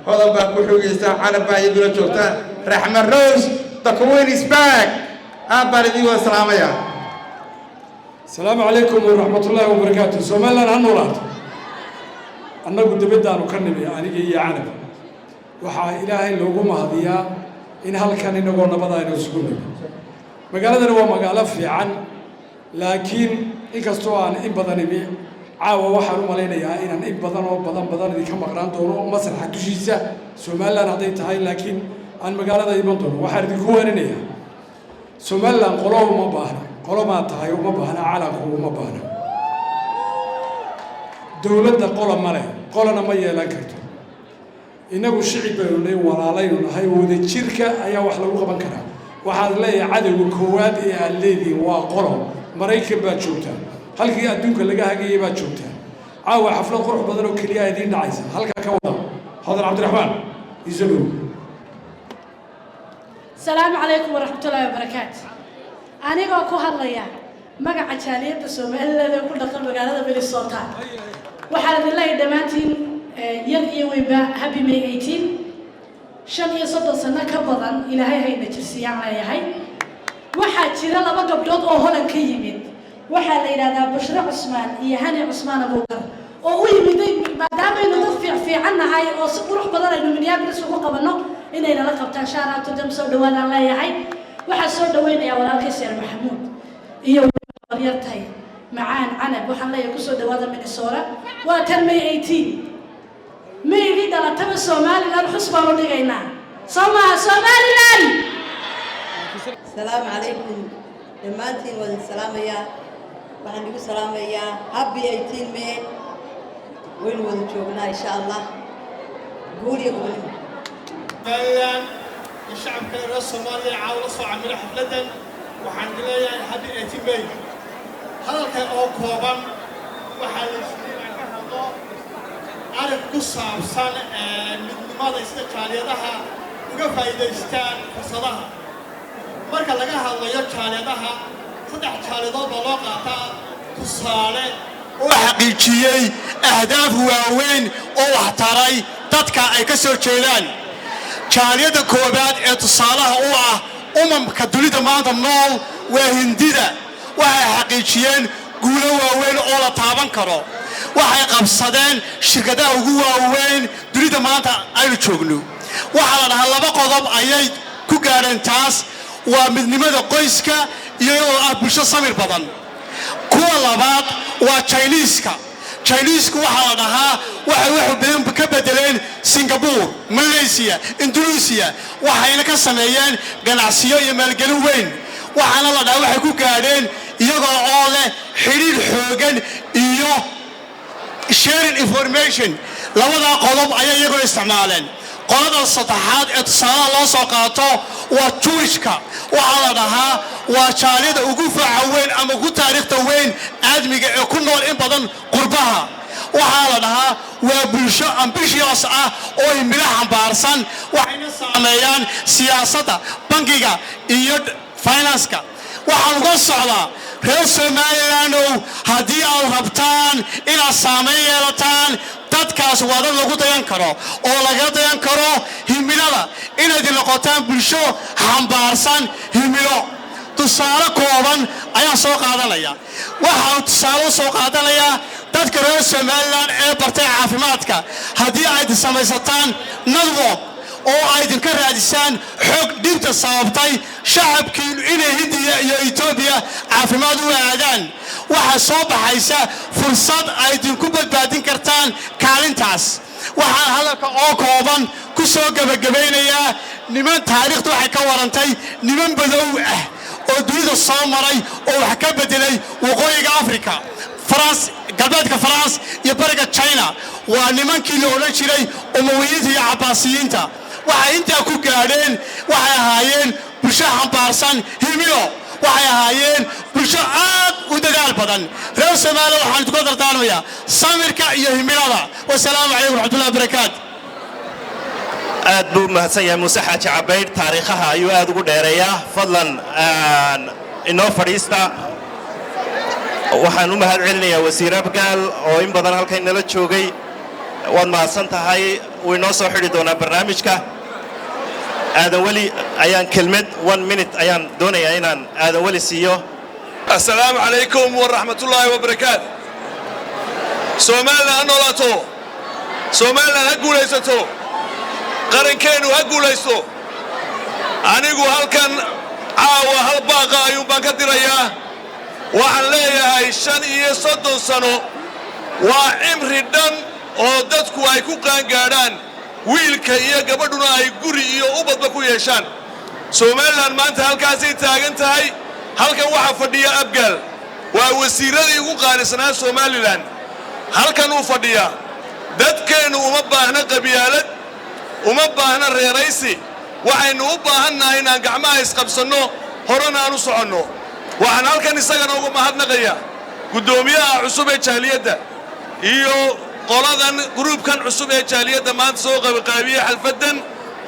Hodan baa ku xogaysa, Canab baa iyaduna joogta. Raxma Rose, the queen is back. Aad baan idiin wada salaamaya. Asalaamu calaykum waraxmatullaahi wabarakaatu. Somaliland ha noolaato! Annagu dibaddaanu ka nimi, aniga iyo Canab. Waxaa Ilaahay loogu mahadiyaa in halkan inagoo nabad aynu isugu nimi. Magaaladani waa magaalo fiican, laakiin inkastoo aan in badan imi, caawa waxaan u malaynayaa inaan in badan oo badan badan idinka maqnaan doono masraxa dushiisa, Somaliland hadday tahay, laakiin aan magaalada iman doono. Waxaan idinku waaninayaa, Somaliland qolo uma baahna, qolomaa tahay uma baahna, calanku uma baahna, dowladda qola male, qolana ma yeelan karto. Innagu shicib baynu nahay, walaalaynu nahay, wadajirka ayaa wax lagu qaban karaa. Waxaad leeyahay, cadowga koowaad ee aad leedihiin waa qolo. Maraykan baad joogtaa, halkii adduunka laga hagayay baad joogtaa. Caawa xaflad qurux badan oo keliya idiin dhacaysa halka ka wada. Hodan Cabdiraxmaan Isalow. Asalaamu calaykum waraxmatullaahi wabarakaatu. Anigoo ku hadlaya magaca jaaliyadda Somaliland ee ku dhaqan magaalada Minnesota, waxaan idin leeyahay dhammaantiin, yar iyo weynba, happy May 18. 35 sano ka badan Ilaahay hayna jirsiiyaan leeyahay. Waxaa jira laba gabdhood oo Holan ka yimid, waxaa la yidhahdaa Bushre Cusmaan iyo Hani Cusmaan Abuukar, oo u yimiday maadaamaynu dad fiican nahay oo si qurux badan aynu Minneapolis ugu qabanno inay nala qabtaan. Shout out to them, soo dhawaadaan leeyahay. Waxaa soo dhaweynayaa walaalkay Seer Maxamuud iyo yartay. Macaan Canab, waxaan leeyahay kusoo dhawaada Minnesota. Waa tan May 18, Maydii dhalataba Somaliland xus baanu dhigaynaa, soo maaha Somaliland? Asalaamu calaykum dhammaantiin, waan idin salaamayaa. Waxaan igu salaamayaa happy 18 May. Waynu wada joognaa insha Allah. Guul iyo gobonimo. Somaliland iyo shacabka reer Soomaaliya caawa la soo camila xafladdan, waxaan idin leeyahay happy 18 May. Hadalka oo kooban, waxaa la siiyey inaan ka hadlo arrin ku saabsan midnimada, sida jaaliyadaha uga faa'iidaystaan fursadaha. Marka laga hadlayo jaaliyadaha, saddex jaaliyadood baa loo qaataa tusaale oo xaqiijiyey ahdaaf waaweyn oo waxtaray dadka ay ka soo jeedaan. Jaaliyadda koowaad ee tusaalaha u ah umamka dunida maanta nool waa Hindida. Waxay xaqiijiyeen guulo waaweyn oo la taaban karo. Waxay qabsadeen shirkadaha ugu waaweyn dunida maanta aynu joogno. Waxaa la dhahaa laba qodob ayay ku gaadheen taas: waa midnimada qoyska iyagoo ah bulsho samir badan. Kuwa labaad waa Jiniiska. Jiniisku waxaa la dhahaa waxay wax badan ka bedeleen Singapore, Malaysia, Indonesia, waxayna ka sameeyeen ganacsiyo iyo maalgelin weyn. Waxaana la dhahaa waxay ku gaadheen iyagoo oo leh xidhiidh xoogan iyo sharing information. Labadaa qodob ayay iyaguna isticmaaleen. Qolada saddexaad ee tusaalaha loo soo qaato waa Jewishka. Waxaa la dhahaa waa jaaliyada ugu faaca weyn ama ugu taariikhda weyn aadmiga ee ku nool in badan qurbaha. Waxaa la dhahaa waa bulsho ambitious ah oo himilo xambaarsan, waxayna saameeyaan siyaasadda, bangiga iyo financeka. Waxaan uga socdaa, reer Somalilandow, haddii aad rabtaan inaad saamayn yeelataan, dadkaas waa dad lagu dayan karo oo laga dayan karo himilada, inaad noqotaan bulsho xambaarsan himilo. Tusaale kooban ayaan soo qaadanaya. Waxaan tusaale u soo qaadanayaa dadka reer Somaliland ee bartay caafimaadka. Haddii ayd samaysataan network oo ay idinka raadisaan xog dhibta sababtay shacabkiinu inay Hindiya iyo Etoobiya caafimaad u aadaan, waxaa soo baxaysa fursad ay idinku badbaadin kartaan kaalintaas. Waxaan hadalka oo kooban ku soo gebagabaynayaa, niman taariikhdu waxay ka warantay niman badow ah oo dunida soo maray oo wax ka bedelay waqooyiga Africa, France, galbeedka France iyo bariga China. Waa nimankii la odhan jiray Umawiyiinta iyo Cabaasiyiinta. Waxay intaa ku gaadheen waxay ahaayeen bulsho xambaarsan himilo, waxay ahaayeen bulsho aad u dadaal badan. Reer Soomaaliya, waxaan idinku dardaarmayaa samirka iyo himilada. Wasalaamu calaykum waraxmatullahi wabarakaatu. Aad buu mahadsan yahay Muuse Xaaji Cabaydh. Taariikhaha ayuu aad ugu dheereeyaa. Fadlan inoo fadhiista. Waxaan u mahad celinayaa wasiir Abgaal oo in badan halkan nala joogay. Waad mahadsan tahay. Wuu inoo soo xidhi doonaa barnaamijka. Aadan Weli ayaan kelmad one minute ayaan doonayaa inaan Aadan Weli siiyo. Asalaamu calaykum waraxmatullaahi wabarakaatu. Somaliland ha noolaato! Somaliland ha guulaysato! Qarankeennu ha guulaysto! Anigu halkan caawa hal baaqa ayuun baan ka dirayaa. Waxaan leeyahay, 35 sano waa cimri dhan oo dadku ay ku qaangaadhaan, wiilka iyo gabadhuna ay guri iyo ubadba ku yeeshaan. Somaliland maanta halkaasay taagan tahay. Halkan waxaa fadhiya Abgaal, waa wasiirradii ugu qaalisanaa Somaliland. Halkan uu fadhiyaa. Dadkeennu uma baahna qabyaalad, uma baahna reeraysi. Waxaynu u baahannahay inaan gacmaha isqabsanno, horena aan u soconno. Waxaan halkan isagana uga mahadnaqayaa guddoomiyaha cusub ee jaaliyadda iyo qoladan gruubkan cusub ee jaaliyadda maanta soo qabiqaabiyey xalfaddan,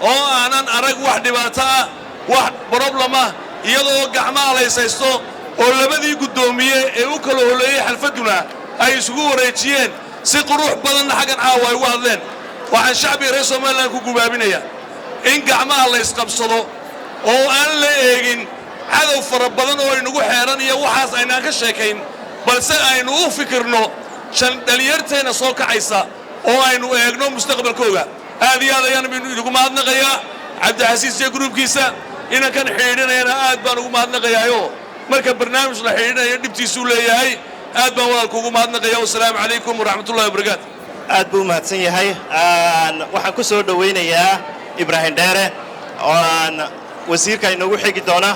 oo aanan arag wax dhibaato ah, wax problem ah, iyadoo gacmaha laysaysto oo labadii guddoomiye ee u kala holeeyey xalfadduna ay isugu wareejiyeen si qurux badanna xaggan caawa ay ugu hadleen. Waxaan shacbiga reer Somaliland ku gubaabinaya in gacmaha laysqabsado oo aan la eegin cadow fara badan oo aynugu xeeran iyo waxaas aynaan ka sheekayn, balse aynu u fikirno shan dhalinyarteenna soo kacaysa oo aynu eegno mustaqbalkooga. Aad iyo aad ayaan idigu mahadnaqayaa Cabdixasiis iyo gruubkiisa. Inankan xidhiidhinayana aad baan ugu mahadnaqayaayo. Marka barnaamij la xidhiidhinayo dhibtiisuu leeyahay. Aad baan walaalku ugu mahadnaqaya. Wasalaamu calaykum waraxmatullahi wabarakaatu. Aad buu u mahadsan yahay. Waxaan ku soo dhowaynayaa Ibraahim Dheere oo aan wasiirka inoogu xigi doona.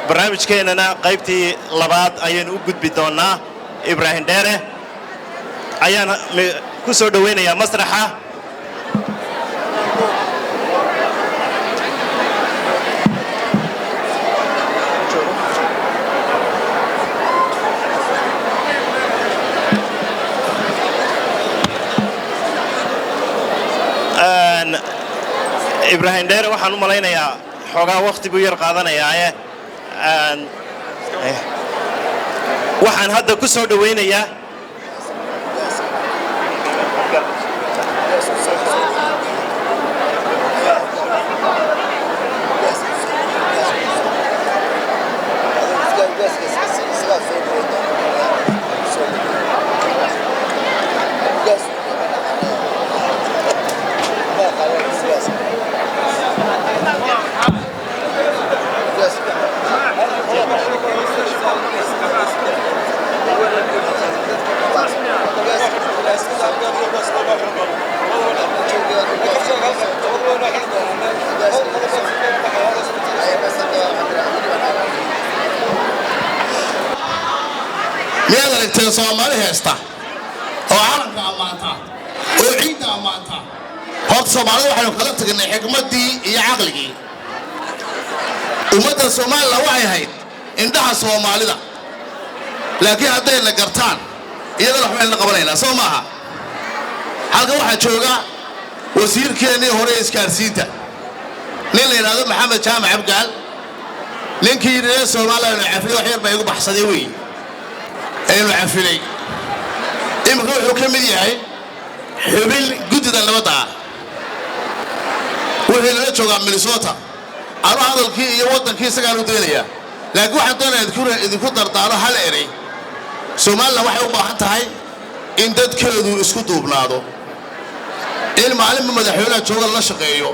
Barnaamijkeennana qaybtii labaad ayaynu u gudbi doonnaa. Ibraahim Dheere ayaan ku soo dhowaynayaa masraxa. Ibraahim Dheere waxaan u malaynayaa xoogaa wakhti buu yar qaadanayaaye. Waxaan hadda ku soo dhowaynayaa Miyaad aragteen Soomaali heesta oo calanka ammaanta oo ciidda ammaanta? Horta Soomaalida waxaynu kala tagnay xikmaddii iyo caqligii. Ummadda Somalilan waxay ahayd indhaha Soomaalida, laakiin haddayna gartaan iyadana waxbaynu la qabanaynaa, soo maaha? Halkan waxaa jooga wasiirkeennii hore ee isgaarsiinta, nin la yidhaahdo Maxamed Jaamac Abgaal. Ninkii reer Soomaaliya cafilay wax yar baa igu baxsaday wey aynu cafilay. Iminka wuxuu ka mid yahay xubin guddida nabadda ah, wuxuu nala joogaa Minnesota. Anu hadalkii iyo waddankii isagaan u daynayaa, laakiin waxaan doonayaa idinku dardaaro hal erey. Somalilan waxay u baahan tahay in dadkeedu isku duubnaado, in maalinba madaxweynaha jooga lala shaqeeyo,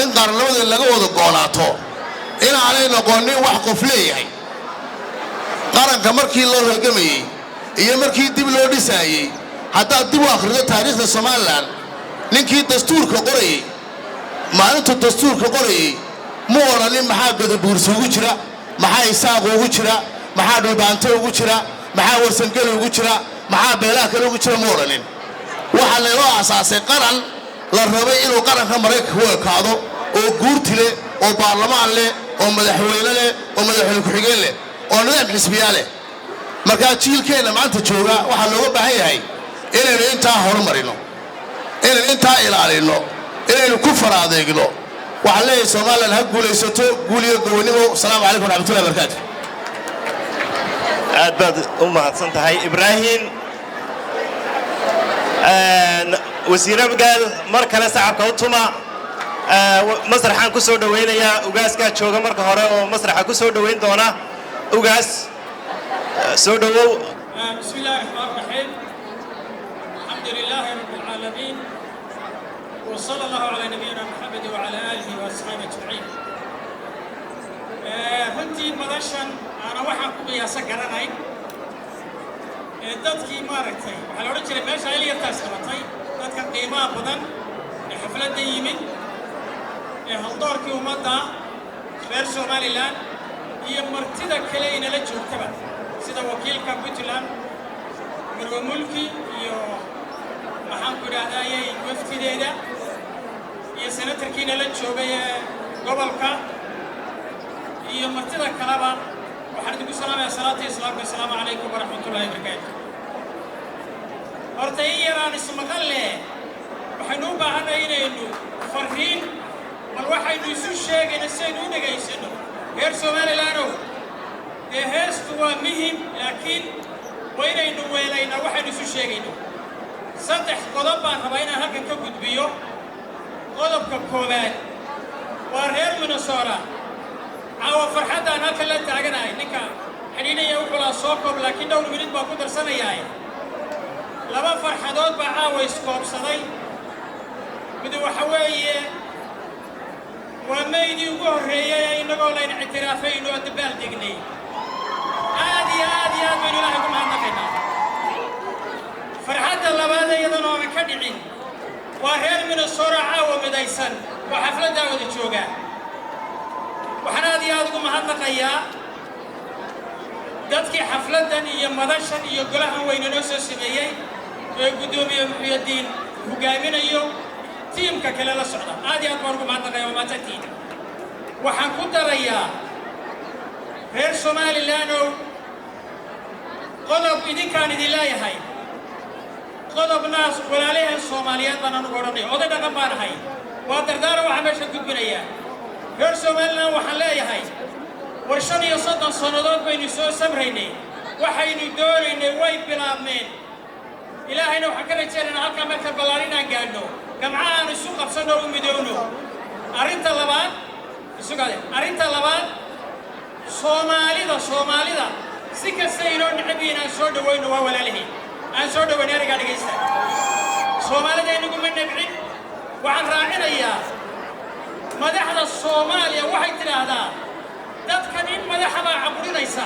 in qarannimadii laga wada goolaato, inaanay noqonin wax qof leeyahay. Qaranka markii loo halgamayey iyo markii dib loo dhisaayey, haddaad dib u akhrido taariikhda Somalilan, ninkii dastuurka qorayey, maalintuu dastuurka qorayey mu odhanin maxaa Gadabuursi ugu jira, maxaa Isaaq ugu jira, maxaa Dhulbaante ugu jira, maxaa Warsangeli ugu jira, maxaa beelaha kale ugu jira, mu odhanin. Waxaa laynoo aasaasay qaran la rabay inuu qaranka Maraykanka u ekaado, oo guurti leh, oo baarlamaan leh, oo madaxweyne leh, oo madaxweyne ku-xigeen leh, oo nidaam xisbiyaa leh. Markaa jiilkeenna maanta jooga waxaa looga baahan yahay inaynu intaa horumarino, inaynu intaa ilaalinno, inaynu ku faraadeegno. Waxaan leeyahay Somalilan ha guulaysato, guul iyo gobonnimo. Asalaamu calaykum waraxmatullahi wabarakaatu. Aad baad u mahadsan tahay, Ibraahim. Wasiir Abgaal, mar kale sacabka u tuma. Masraxaan ku soo dhowaynayaa ugaaskaa jooga marka hore oo masraxa ku soo dhowayn doona. Ugaas, soo dhowow. بسم الله الرحمن الرحيم، الحمد لله رب العالمين، وصلى الله على نبينا محمد وعلى آله وأصحابه أجمعين. Runtii madashan aana waxaan ku qiyaasa garanayn dadkii maaragtay waxaa la odhan jiray meesha ilyartaas qabatay, dadka qiimaha badan ee xafladda yimid ee haldoorkii ummadda reer Somalilan iyo martida kale inala joogtaba, sida wakiilka Puntland Marwe Mulki iyo maxaan ku idhahdayay waftideeda iyo senatarkii nala joogay ee gobolka iyo martida kaleba, waxaan idinku salaamayaa salaata islaamka: asalaamu calaykum waraxmatullahi wabarakaatu. Horta in yaraan ismaqal leh waxaynu u baahanay inaynu farriin bal waxaynu isu sheegayna si aynu u dhegaysanno. Reer Somalilaanow, dee heestu waa muhim, laakiin waa inaynu weelaynaa waxaynu isu sheegayno. Saddex qodob baan rabaa inaan halkan ka gudbiyo. Qodobka koowaad waa reer Minnesota. Caawa farxaddaan halkan la taaganahay, ninka xidhiidhaya wuxuu lahaa soo koob, laakiin dhowr minid baan ku darsanayaa. Laba farxadood baa caawa iskoobsaday. Mid waxa weeye waa Maydii ugu horreeyey ee innagoo layna ictiraafayno oo dabaal degnay. Aad Aad iyo aad iyo aad baynu Ilaahay ugu mahadnaqaynaa. Farxadda labaad iyadana oonan ka dhicin waa reer Minnesota caawa midaysan oo xafladdaa wada jooga. Waxaan aad iyo aad ugu mahadnaqayaa dadkii xafladdan iyo madashan iyo golahan weyne noo soo sameeyey ee guddoomiye Muxuyadiin hogaaminayo, tiimka kale la socda. Aad iyo aad baan ugu mahadnaqaya, waa mahadsantihiin. Waxaan ku darayaa, reer Somalilandow, qodob idinkaan idin leeyahay, qodobnaas walaalaheen Soomaaliyeed baan anugu odhanaya. Oday dhaqan baan ahay, waa dardaaran waxaa meesha gudbinayaa. Reer Somaliland waxaan leeyahay, war 35 sannadood baynu soo samraynay, waxaynu doonaynay way bilaabmeen. Ilaahayna waxaan ka rajaynaynaa halkaa marka ballaan inaan gaadhno, gamcaha aan isu qabsanno, u midowno. Arrinta labaad isugade, arrinta labaad, Soomaalida si kasta inoo necab yihiin, aan soo dhawayno, waa walaalihiin, aan soo dhawayno. Ereygaa dhegaysta, Soomaalida inaguma nebcin. Waxaan raacinayaa, madaxda Soomaaliya waxay tidhaahdaa dadkan in madaxa baa caburinaysa.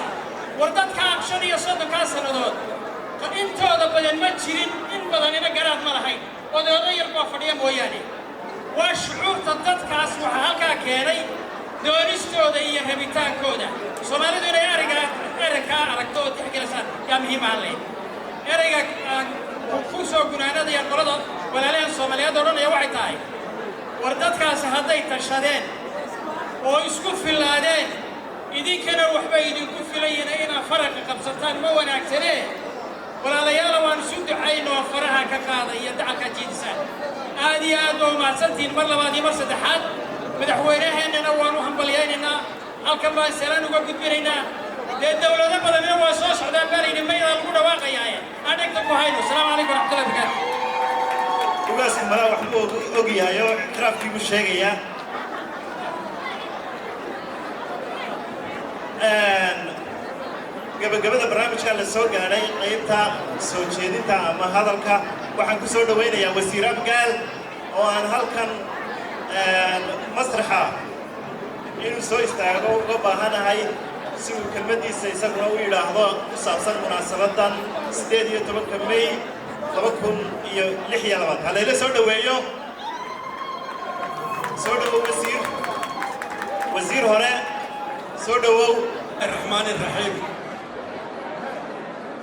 War dadkaan 35-kaa sannadood intooda badan ma jirin, in badanina garaad ma lahayn, odoodo yar baa fadhiya mooyaane. Waa shucuurta dadkaas waxaa halkaa keenay doonistooda iyo rabitaankooda. Soomaalidu inay ereygaa ereykaa aragto oo tixgelisaan yaa muhiim ahaan lahayd. Ereyga aan ku soo gunaanadaya, qolada walaalahan Soomaaliyeed odhanaya waxay tahay, war dadkaasi hadday tashadeen oo isku fillaadeen, idinkana waxbay idinku filayiin inaad faraqa qabsataan ma wanaagsanee. Walaalayaala, waan isu ducayno oo faraha ka qaada iyo dacalkaa jiidisaan. Aad iyo aad baa umahadsantihiin mar labaad iyo mar saddexaad. Madaxweynaheennana waan u hambalyaynaynaa, halkan baan salaan uga gudbinaynaa. Dee dowlado badanina waa soo socdaan baa layidhi, maydaa lagu dhawaaqayaaye aan dhegta ku hayno. Asalaamu calaykum waraxmatullahi barakaatu. Ugaas malaa wax buu og yahay oo ictiraafkii buu sheegayaa. Gabagabada barnaamijka la soo gaadhay, qaybta soo jeedinta ama hadalka, waxaan ku soo dhawaynayaa wasiir Abgaal oo aan halkan masraxa inuu soo istaago uga baahanahay si uu kelmaddiisa isaguna u yidhaahdo ku saabsan munaasabadan 18-ka May 2026. Halayla soo dhoweeyo. Soo dhowow wasiir, wasiir hore, soo dhowow. الرحمن الرحيم.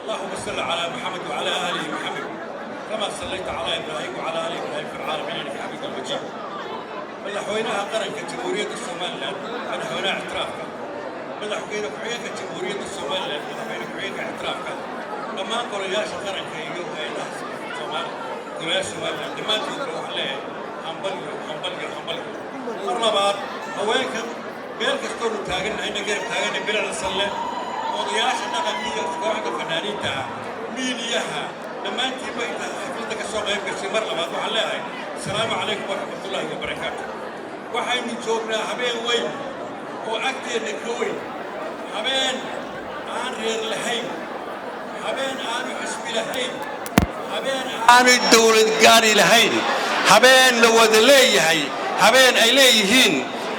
اللهم صل على محمد وعلى آله محمد كما صليت على إبراهيم وعلى آل إبراهيم في العالمين إنك حميد مجيد. Madaxweynaha qaranka Jamhuuriyadda Somaliland, madaxweynaha ictiraafka, madaxweyne ku-xigeenka Jamhuuriyadda Somaliland, madaxweyne ku-xigeenka ictiraafka, dhammaan golayaasha qaranka iyo hay'adaha Soomaali, golayaasha Somaliland dhammaantoodba waxaan leeyahay hambalyo, hambalyo, hambalyo. Mar labaad, haweenka meel kastoonu taaganahayna garab taaganay, bilicda salle, odayaasha dhaqanka iyo kooxda fanaaniinta ah, miidiyaha, dhammaantiinba intaad xafladda ka soo qayb gashay, mar labaad waxaan leeyahay asalaamu calaykum waraxmatullaahi wabarakaatu. Waxaynu joognaa habeen weyn oo agteenna ka weyn, habeen aan reer lahayn, habeen aanu xisbi lahayn, habeen aanu dowlad gaari lahayn, habeen la wada leeyahay, habeen ay leeyihiin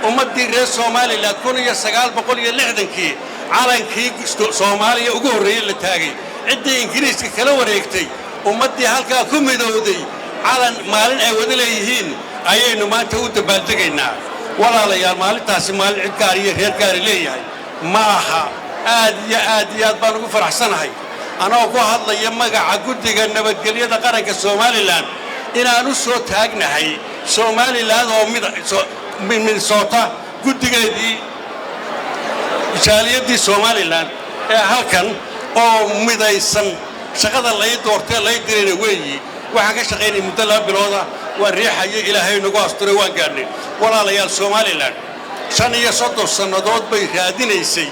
ummaddii reer Somaliland. 1960-kii calankii Soomaaliya ugu horreeyey la taagay, ciddii Ingiriiska kala wareegtay, ummaddii halkaa ku midowday, calan maalin ay wada leeyihiin ayaynu maanta u dabaaldegaynaa. Walaalayaal, maalintaasi maalin cid gaar iyo reer gaari leeyahay ma aha. Aad iyo aad iyo aad baan ugu faraxsanahay, anoo ku hadlaya magaca guddiga nabadgelyada qaranka Somaliland, inaan u soo taagnahay Somaliland oo Minnesota guddigeedii jaaliyadii Somaliland ee halkan oo midaysan. Shaqada lay doortee lay dirayna weeyi. Waxaan ka shaqaynay muddo 2 bilooda, waan riixaya, Ilaahay nagu asturay, waan gaadhnay. Walaalayaal, Somaliland 35 sannadood bay raadinaysay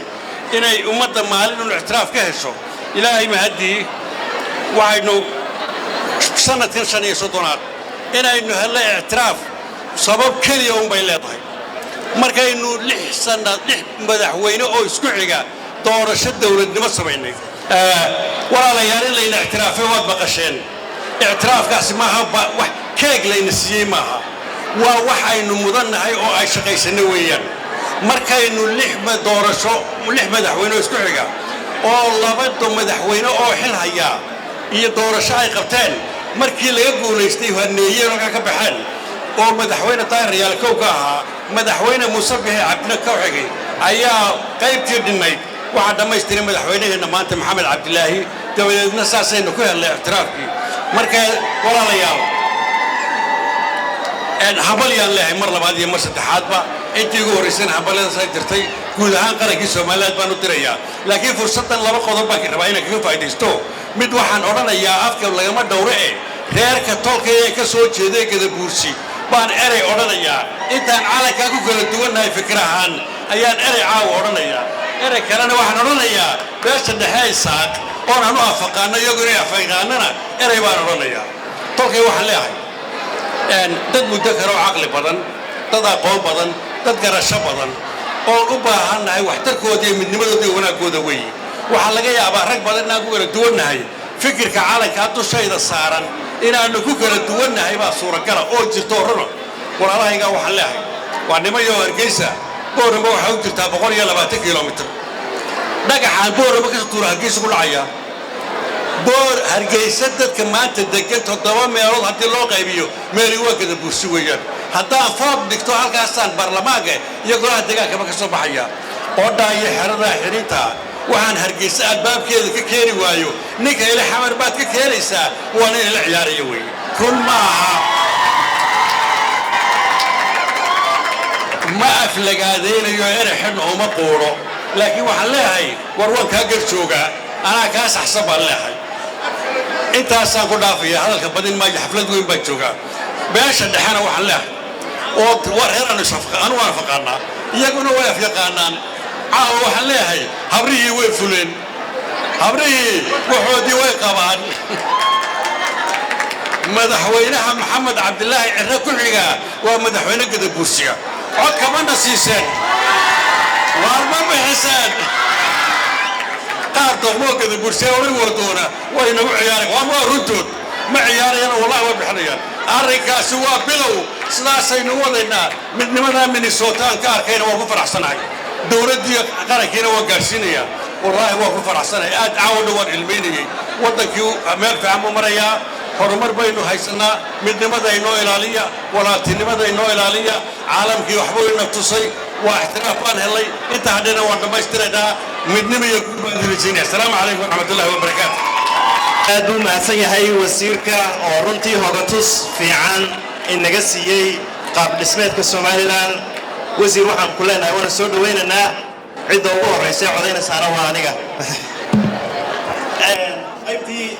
inay ummadda maalin un ictiraaf ka hesho. Ilaahay mahaddii, waxaynu sanadkan 35aad inaynu helno ictiraaf. Sabab keliya unbay leedahay: markaynu 6 sanad, lix madaxweyne oo isku xiga doorasho dowladnimo samaynay. Walaalayaal, in layna ictiraafay waad maqasheen. Ictiraafkaasi maaha wax keeg layna siiyey maaha, waa wax aynu mudannahay oo ay shaqaysanno weeyaan. Markaynu lix doorasho, lix madaxweyne oo isku xiga Oo labada madaxweyne oo xil haya iyo doorasho ay qabteen, markii laga guulaystay haneeyeen, halkaa ka baxeen, oo madaxweyne Daahir Riyaale kow ka ahaa, madaxweyne Muuse Bixi Cabdina ka xigay, ayaa qaybtii dhinnayd waxaa dhammaystiray madaxweynaheenna maanta, Maxamed Cabdilaahi. Dabadeedna saasaynu ku helnay ictiraafkii. Marka walaalayaal, hambalyaan leeyahay mar labaad iyo mar saddexaadba. Intii ugu horraysana hambalyadaas ay jirtay, guud ahaan qarankii Somaliland baan u dirayaa. Laakiin fursaddan laba qodob baan rabaa inaan kaga faa'iidaysto. Mid waxaan odhanayaa, afka lagama dhowre e, reerka tolka ee ka soo jeeday Gadabuursi baan erey odhanayaa. Intaan calankaa ku kala duwannahay fikir ahaan ayaan erey caawa odhanayaa. Erey kalena waxaan odhanayaa beesha dhexe Isaaq, oon anu afaqaano, iyagu inay afaqaanana, erey baan odhanayaa. Tolkay waxaan leeyahay, dad muddo kale oo caqli badan, dad aqoon badan, dad garasho badan oon u baahannahay waxtarkooda iyo midnimadooda iyo wanaaggooda weeye. Waxaa laga yaabaa rag badan inaan ku kala duwannahay fikirka calankaa dushayda saaran, inaannu ku kala duwannahay baa suuragala oo jirto runa. Walaalahaygaa waxaan leeyahay, waa nimayo Hargeysa Boorama waxaa u jirtaa 120 kilomitir. Dhagaxaan Boorama ka tuura Hargeysa ku dhacaya. Boor Hargeysa dadka maanta degan toddoba meelood haddii loo qaybiyo, meeli waa Gadabuursi weeyaan. Haddaan foob dhigto halkaasaan baarlamaanka iyo golaha deegaankaba ka soo baxaya. Qodhaa iyo xeradaa xirinta waxaan Hargeysa albaabkeeda ka keeni waayo, ninka ile Xamar baad ka keenaysaa, waa nin ila ciyaaraya weeye. Run ma aha, ma aflagaadaynayo, erey xidhna uma quudho, laakiin waxaan leeyahay, war waan kaa gar joogaa, anaa kaa saxsan baan leeyahay. Intaasaan ku dhaafaya, hadalka badin maayo, xaflad weyn baan joogaa. Beesha dhexena waxaan leeyahay, oo war reer anu waan afaqaanaa, iyaguna way afyaqaanaan. Caawa waxaan leeyahay, habrihii way fuleen, habrihii waxoodii way qabaan. Madaxweynaha Maxamed Cabdilaahi Cirre ku xigaa waa madaxweyne Gadabuursiga. Cod kamana siiseen, waar ma bixiseen? Qaar doqmoo Gadabuursiga oran wadoona way nagu ciyaarayan. Waa runtood, ma ciyaarayaan, wallahi waa bixinayaan. Arrinkaasi waa bilow, sidaasaynu wadaynaa. Midnimadaa Minnesota aan ka arkayna waan ku faraxsanahay, dowladdii qarankiina waa gaadhsiinayaa. Wallaahi waan ku faraxsanahay aad. Caawa waan ilmaynayey. Waddankii meel fiican buu marayaa, horumar baynu haysanaa. Midnimada inoo ilaaliya, walaaltinimada inoo ilaaliya. Caalamkii waxbuu ina tusay, waa ixtiraaf baan helay. Inta hadhena waan dhammaystiraynaa. Midnimo iyo guul baan idin rajaynaya. Asalaamu calaykum waraxmatullahi wabarakaatu. Aad buu mahadsan yahay wasiirka oo runtii hogatus fiican inaga siiyey qaab dhismeedka Somaliland. Wasiir, waxaan ku leenahay waana soo dhawaynaynaa. Cidda ugu horraysa ee codaynaysaana waa aniga. Qaybtii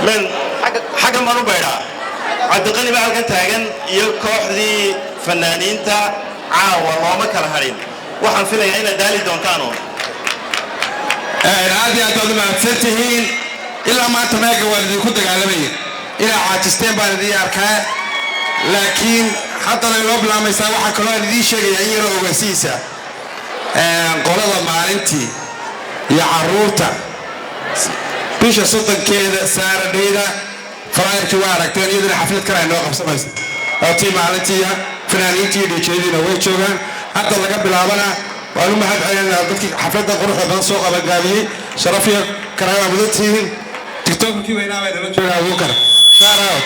men xaggan baan u baydhaa. Cabdiqani baa halkan taagan iyo kooxdii fanaaniinta. Caawa looma kala hadhin. Waxaan filayaa inaad daali doontaano. Aad iyo aad baad u mahadsan tihiin. Ilaa maanta meega waan idinku dagaalamayay, inaad caajisteen baan idiin arkaa, laakiin haddana inoo bilaamaysaa. Waxaa kaloo aan idiin sheegayaa in yaroo ogeysiisa qolada maalintii iyo carruurta, bisha 30-keeda Saturday-da flyerkii waa aragteen, iyaduna xaflad kale ay noo qabsamaysa oo tii maalintiiya. Fanaaniintii iyo DJ-yadiina way joogaan. Hadda laga bilaabana waan u mahad celinaynaa dadkii xafladda quruxda badan soo qabangaabiyey. Sharaf iyo karaama mudan tihiin. TikTokii weynaa bay nala joogaa, Abuukar, shout out.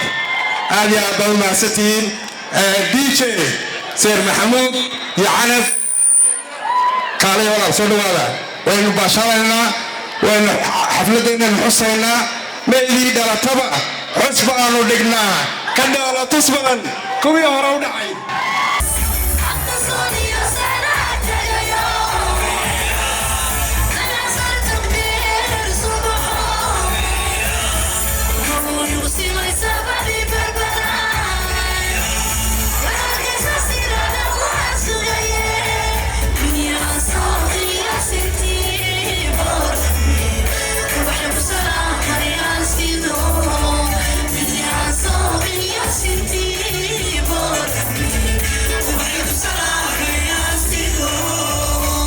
Aad iyo aad baad u mahadsan tihiin. DJ Seer Maxamuud iyo Canab, kaalay walaal, soo dhawaada. Waynu baashalaynaa, waynu xafladeennan xusaynaa. Meydii dhalataba xus baanu dhignaa, ka dhoolatus badan kuwii hore u dhacay.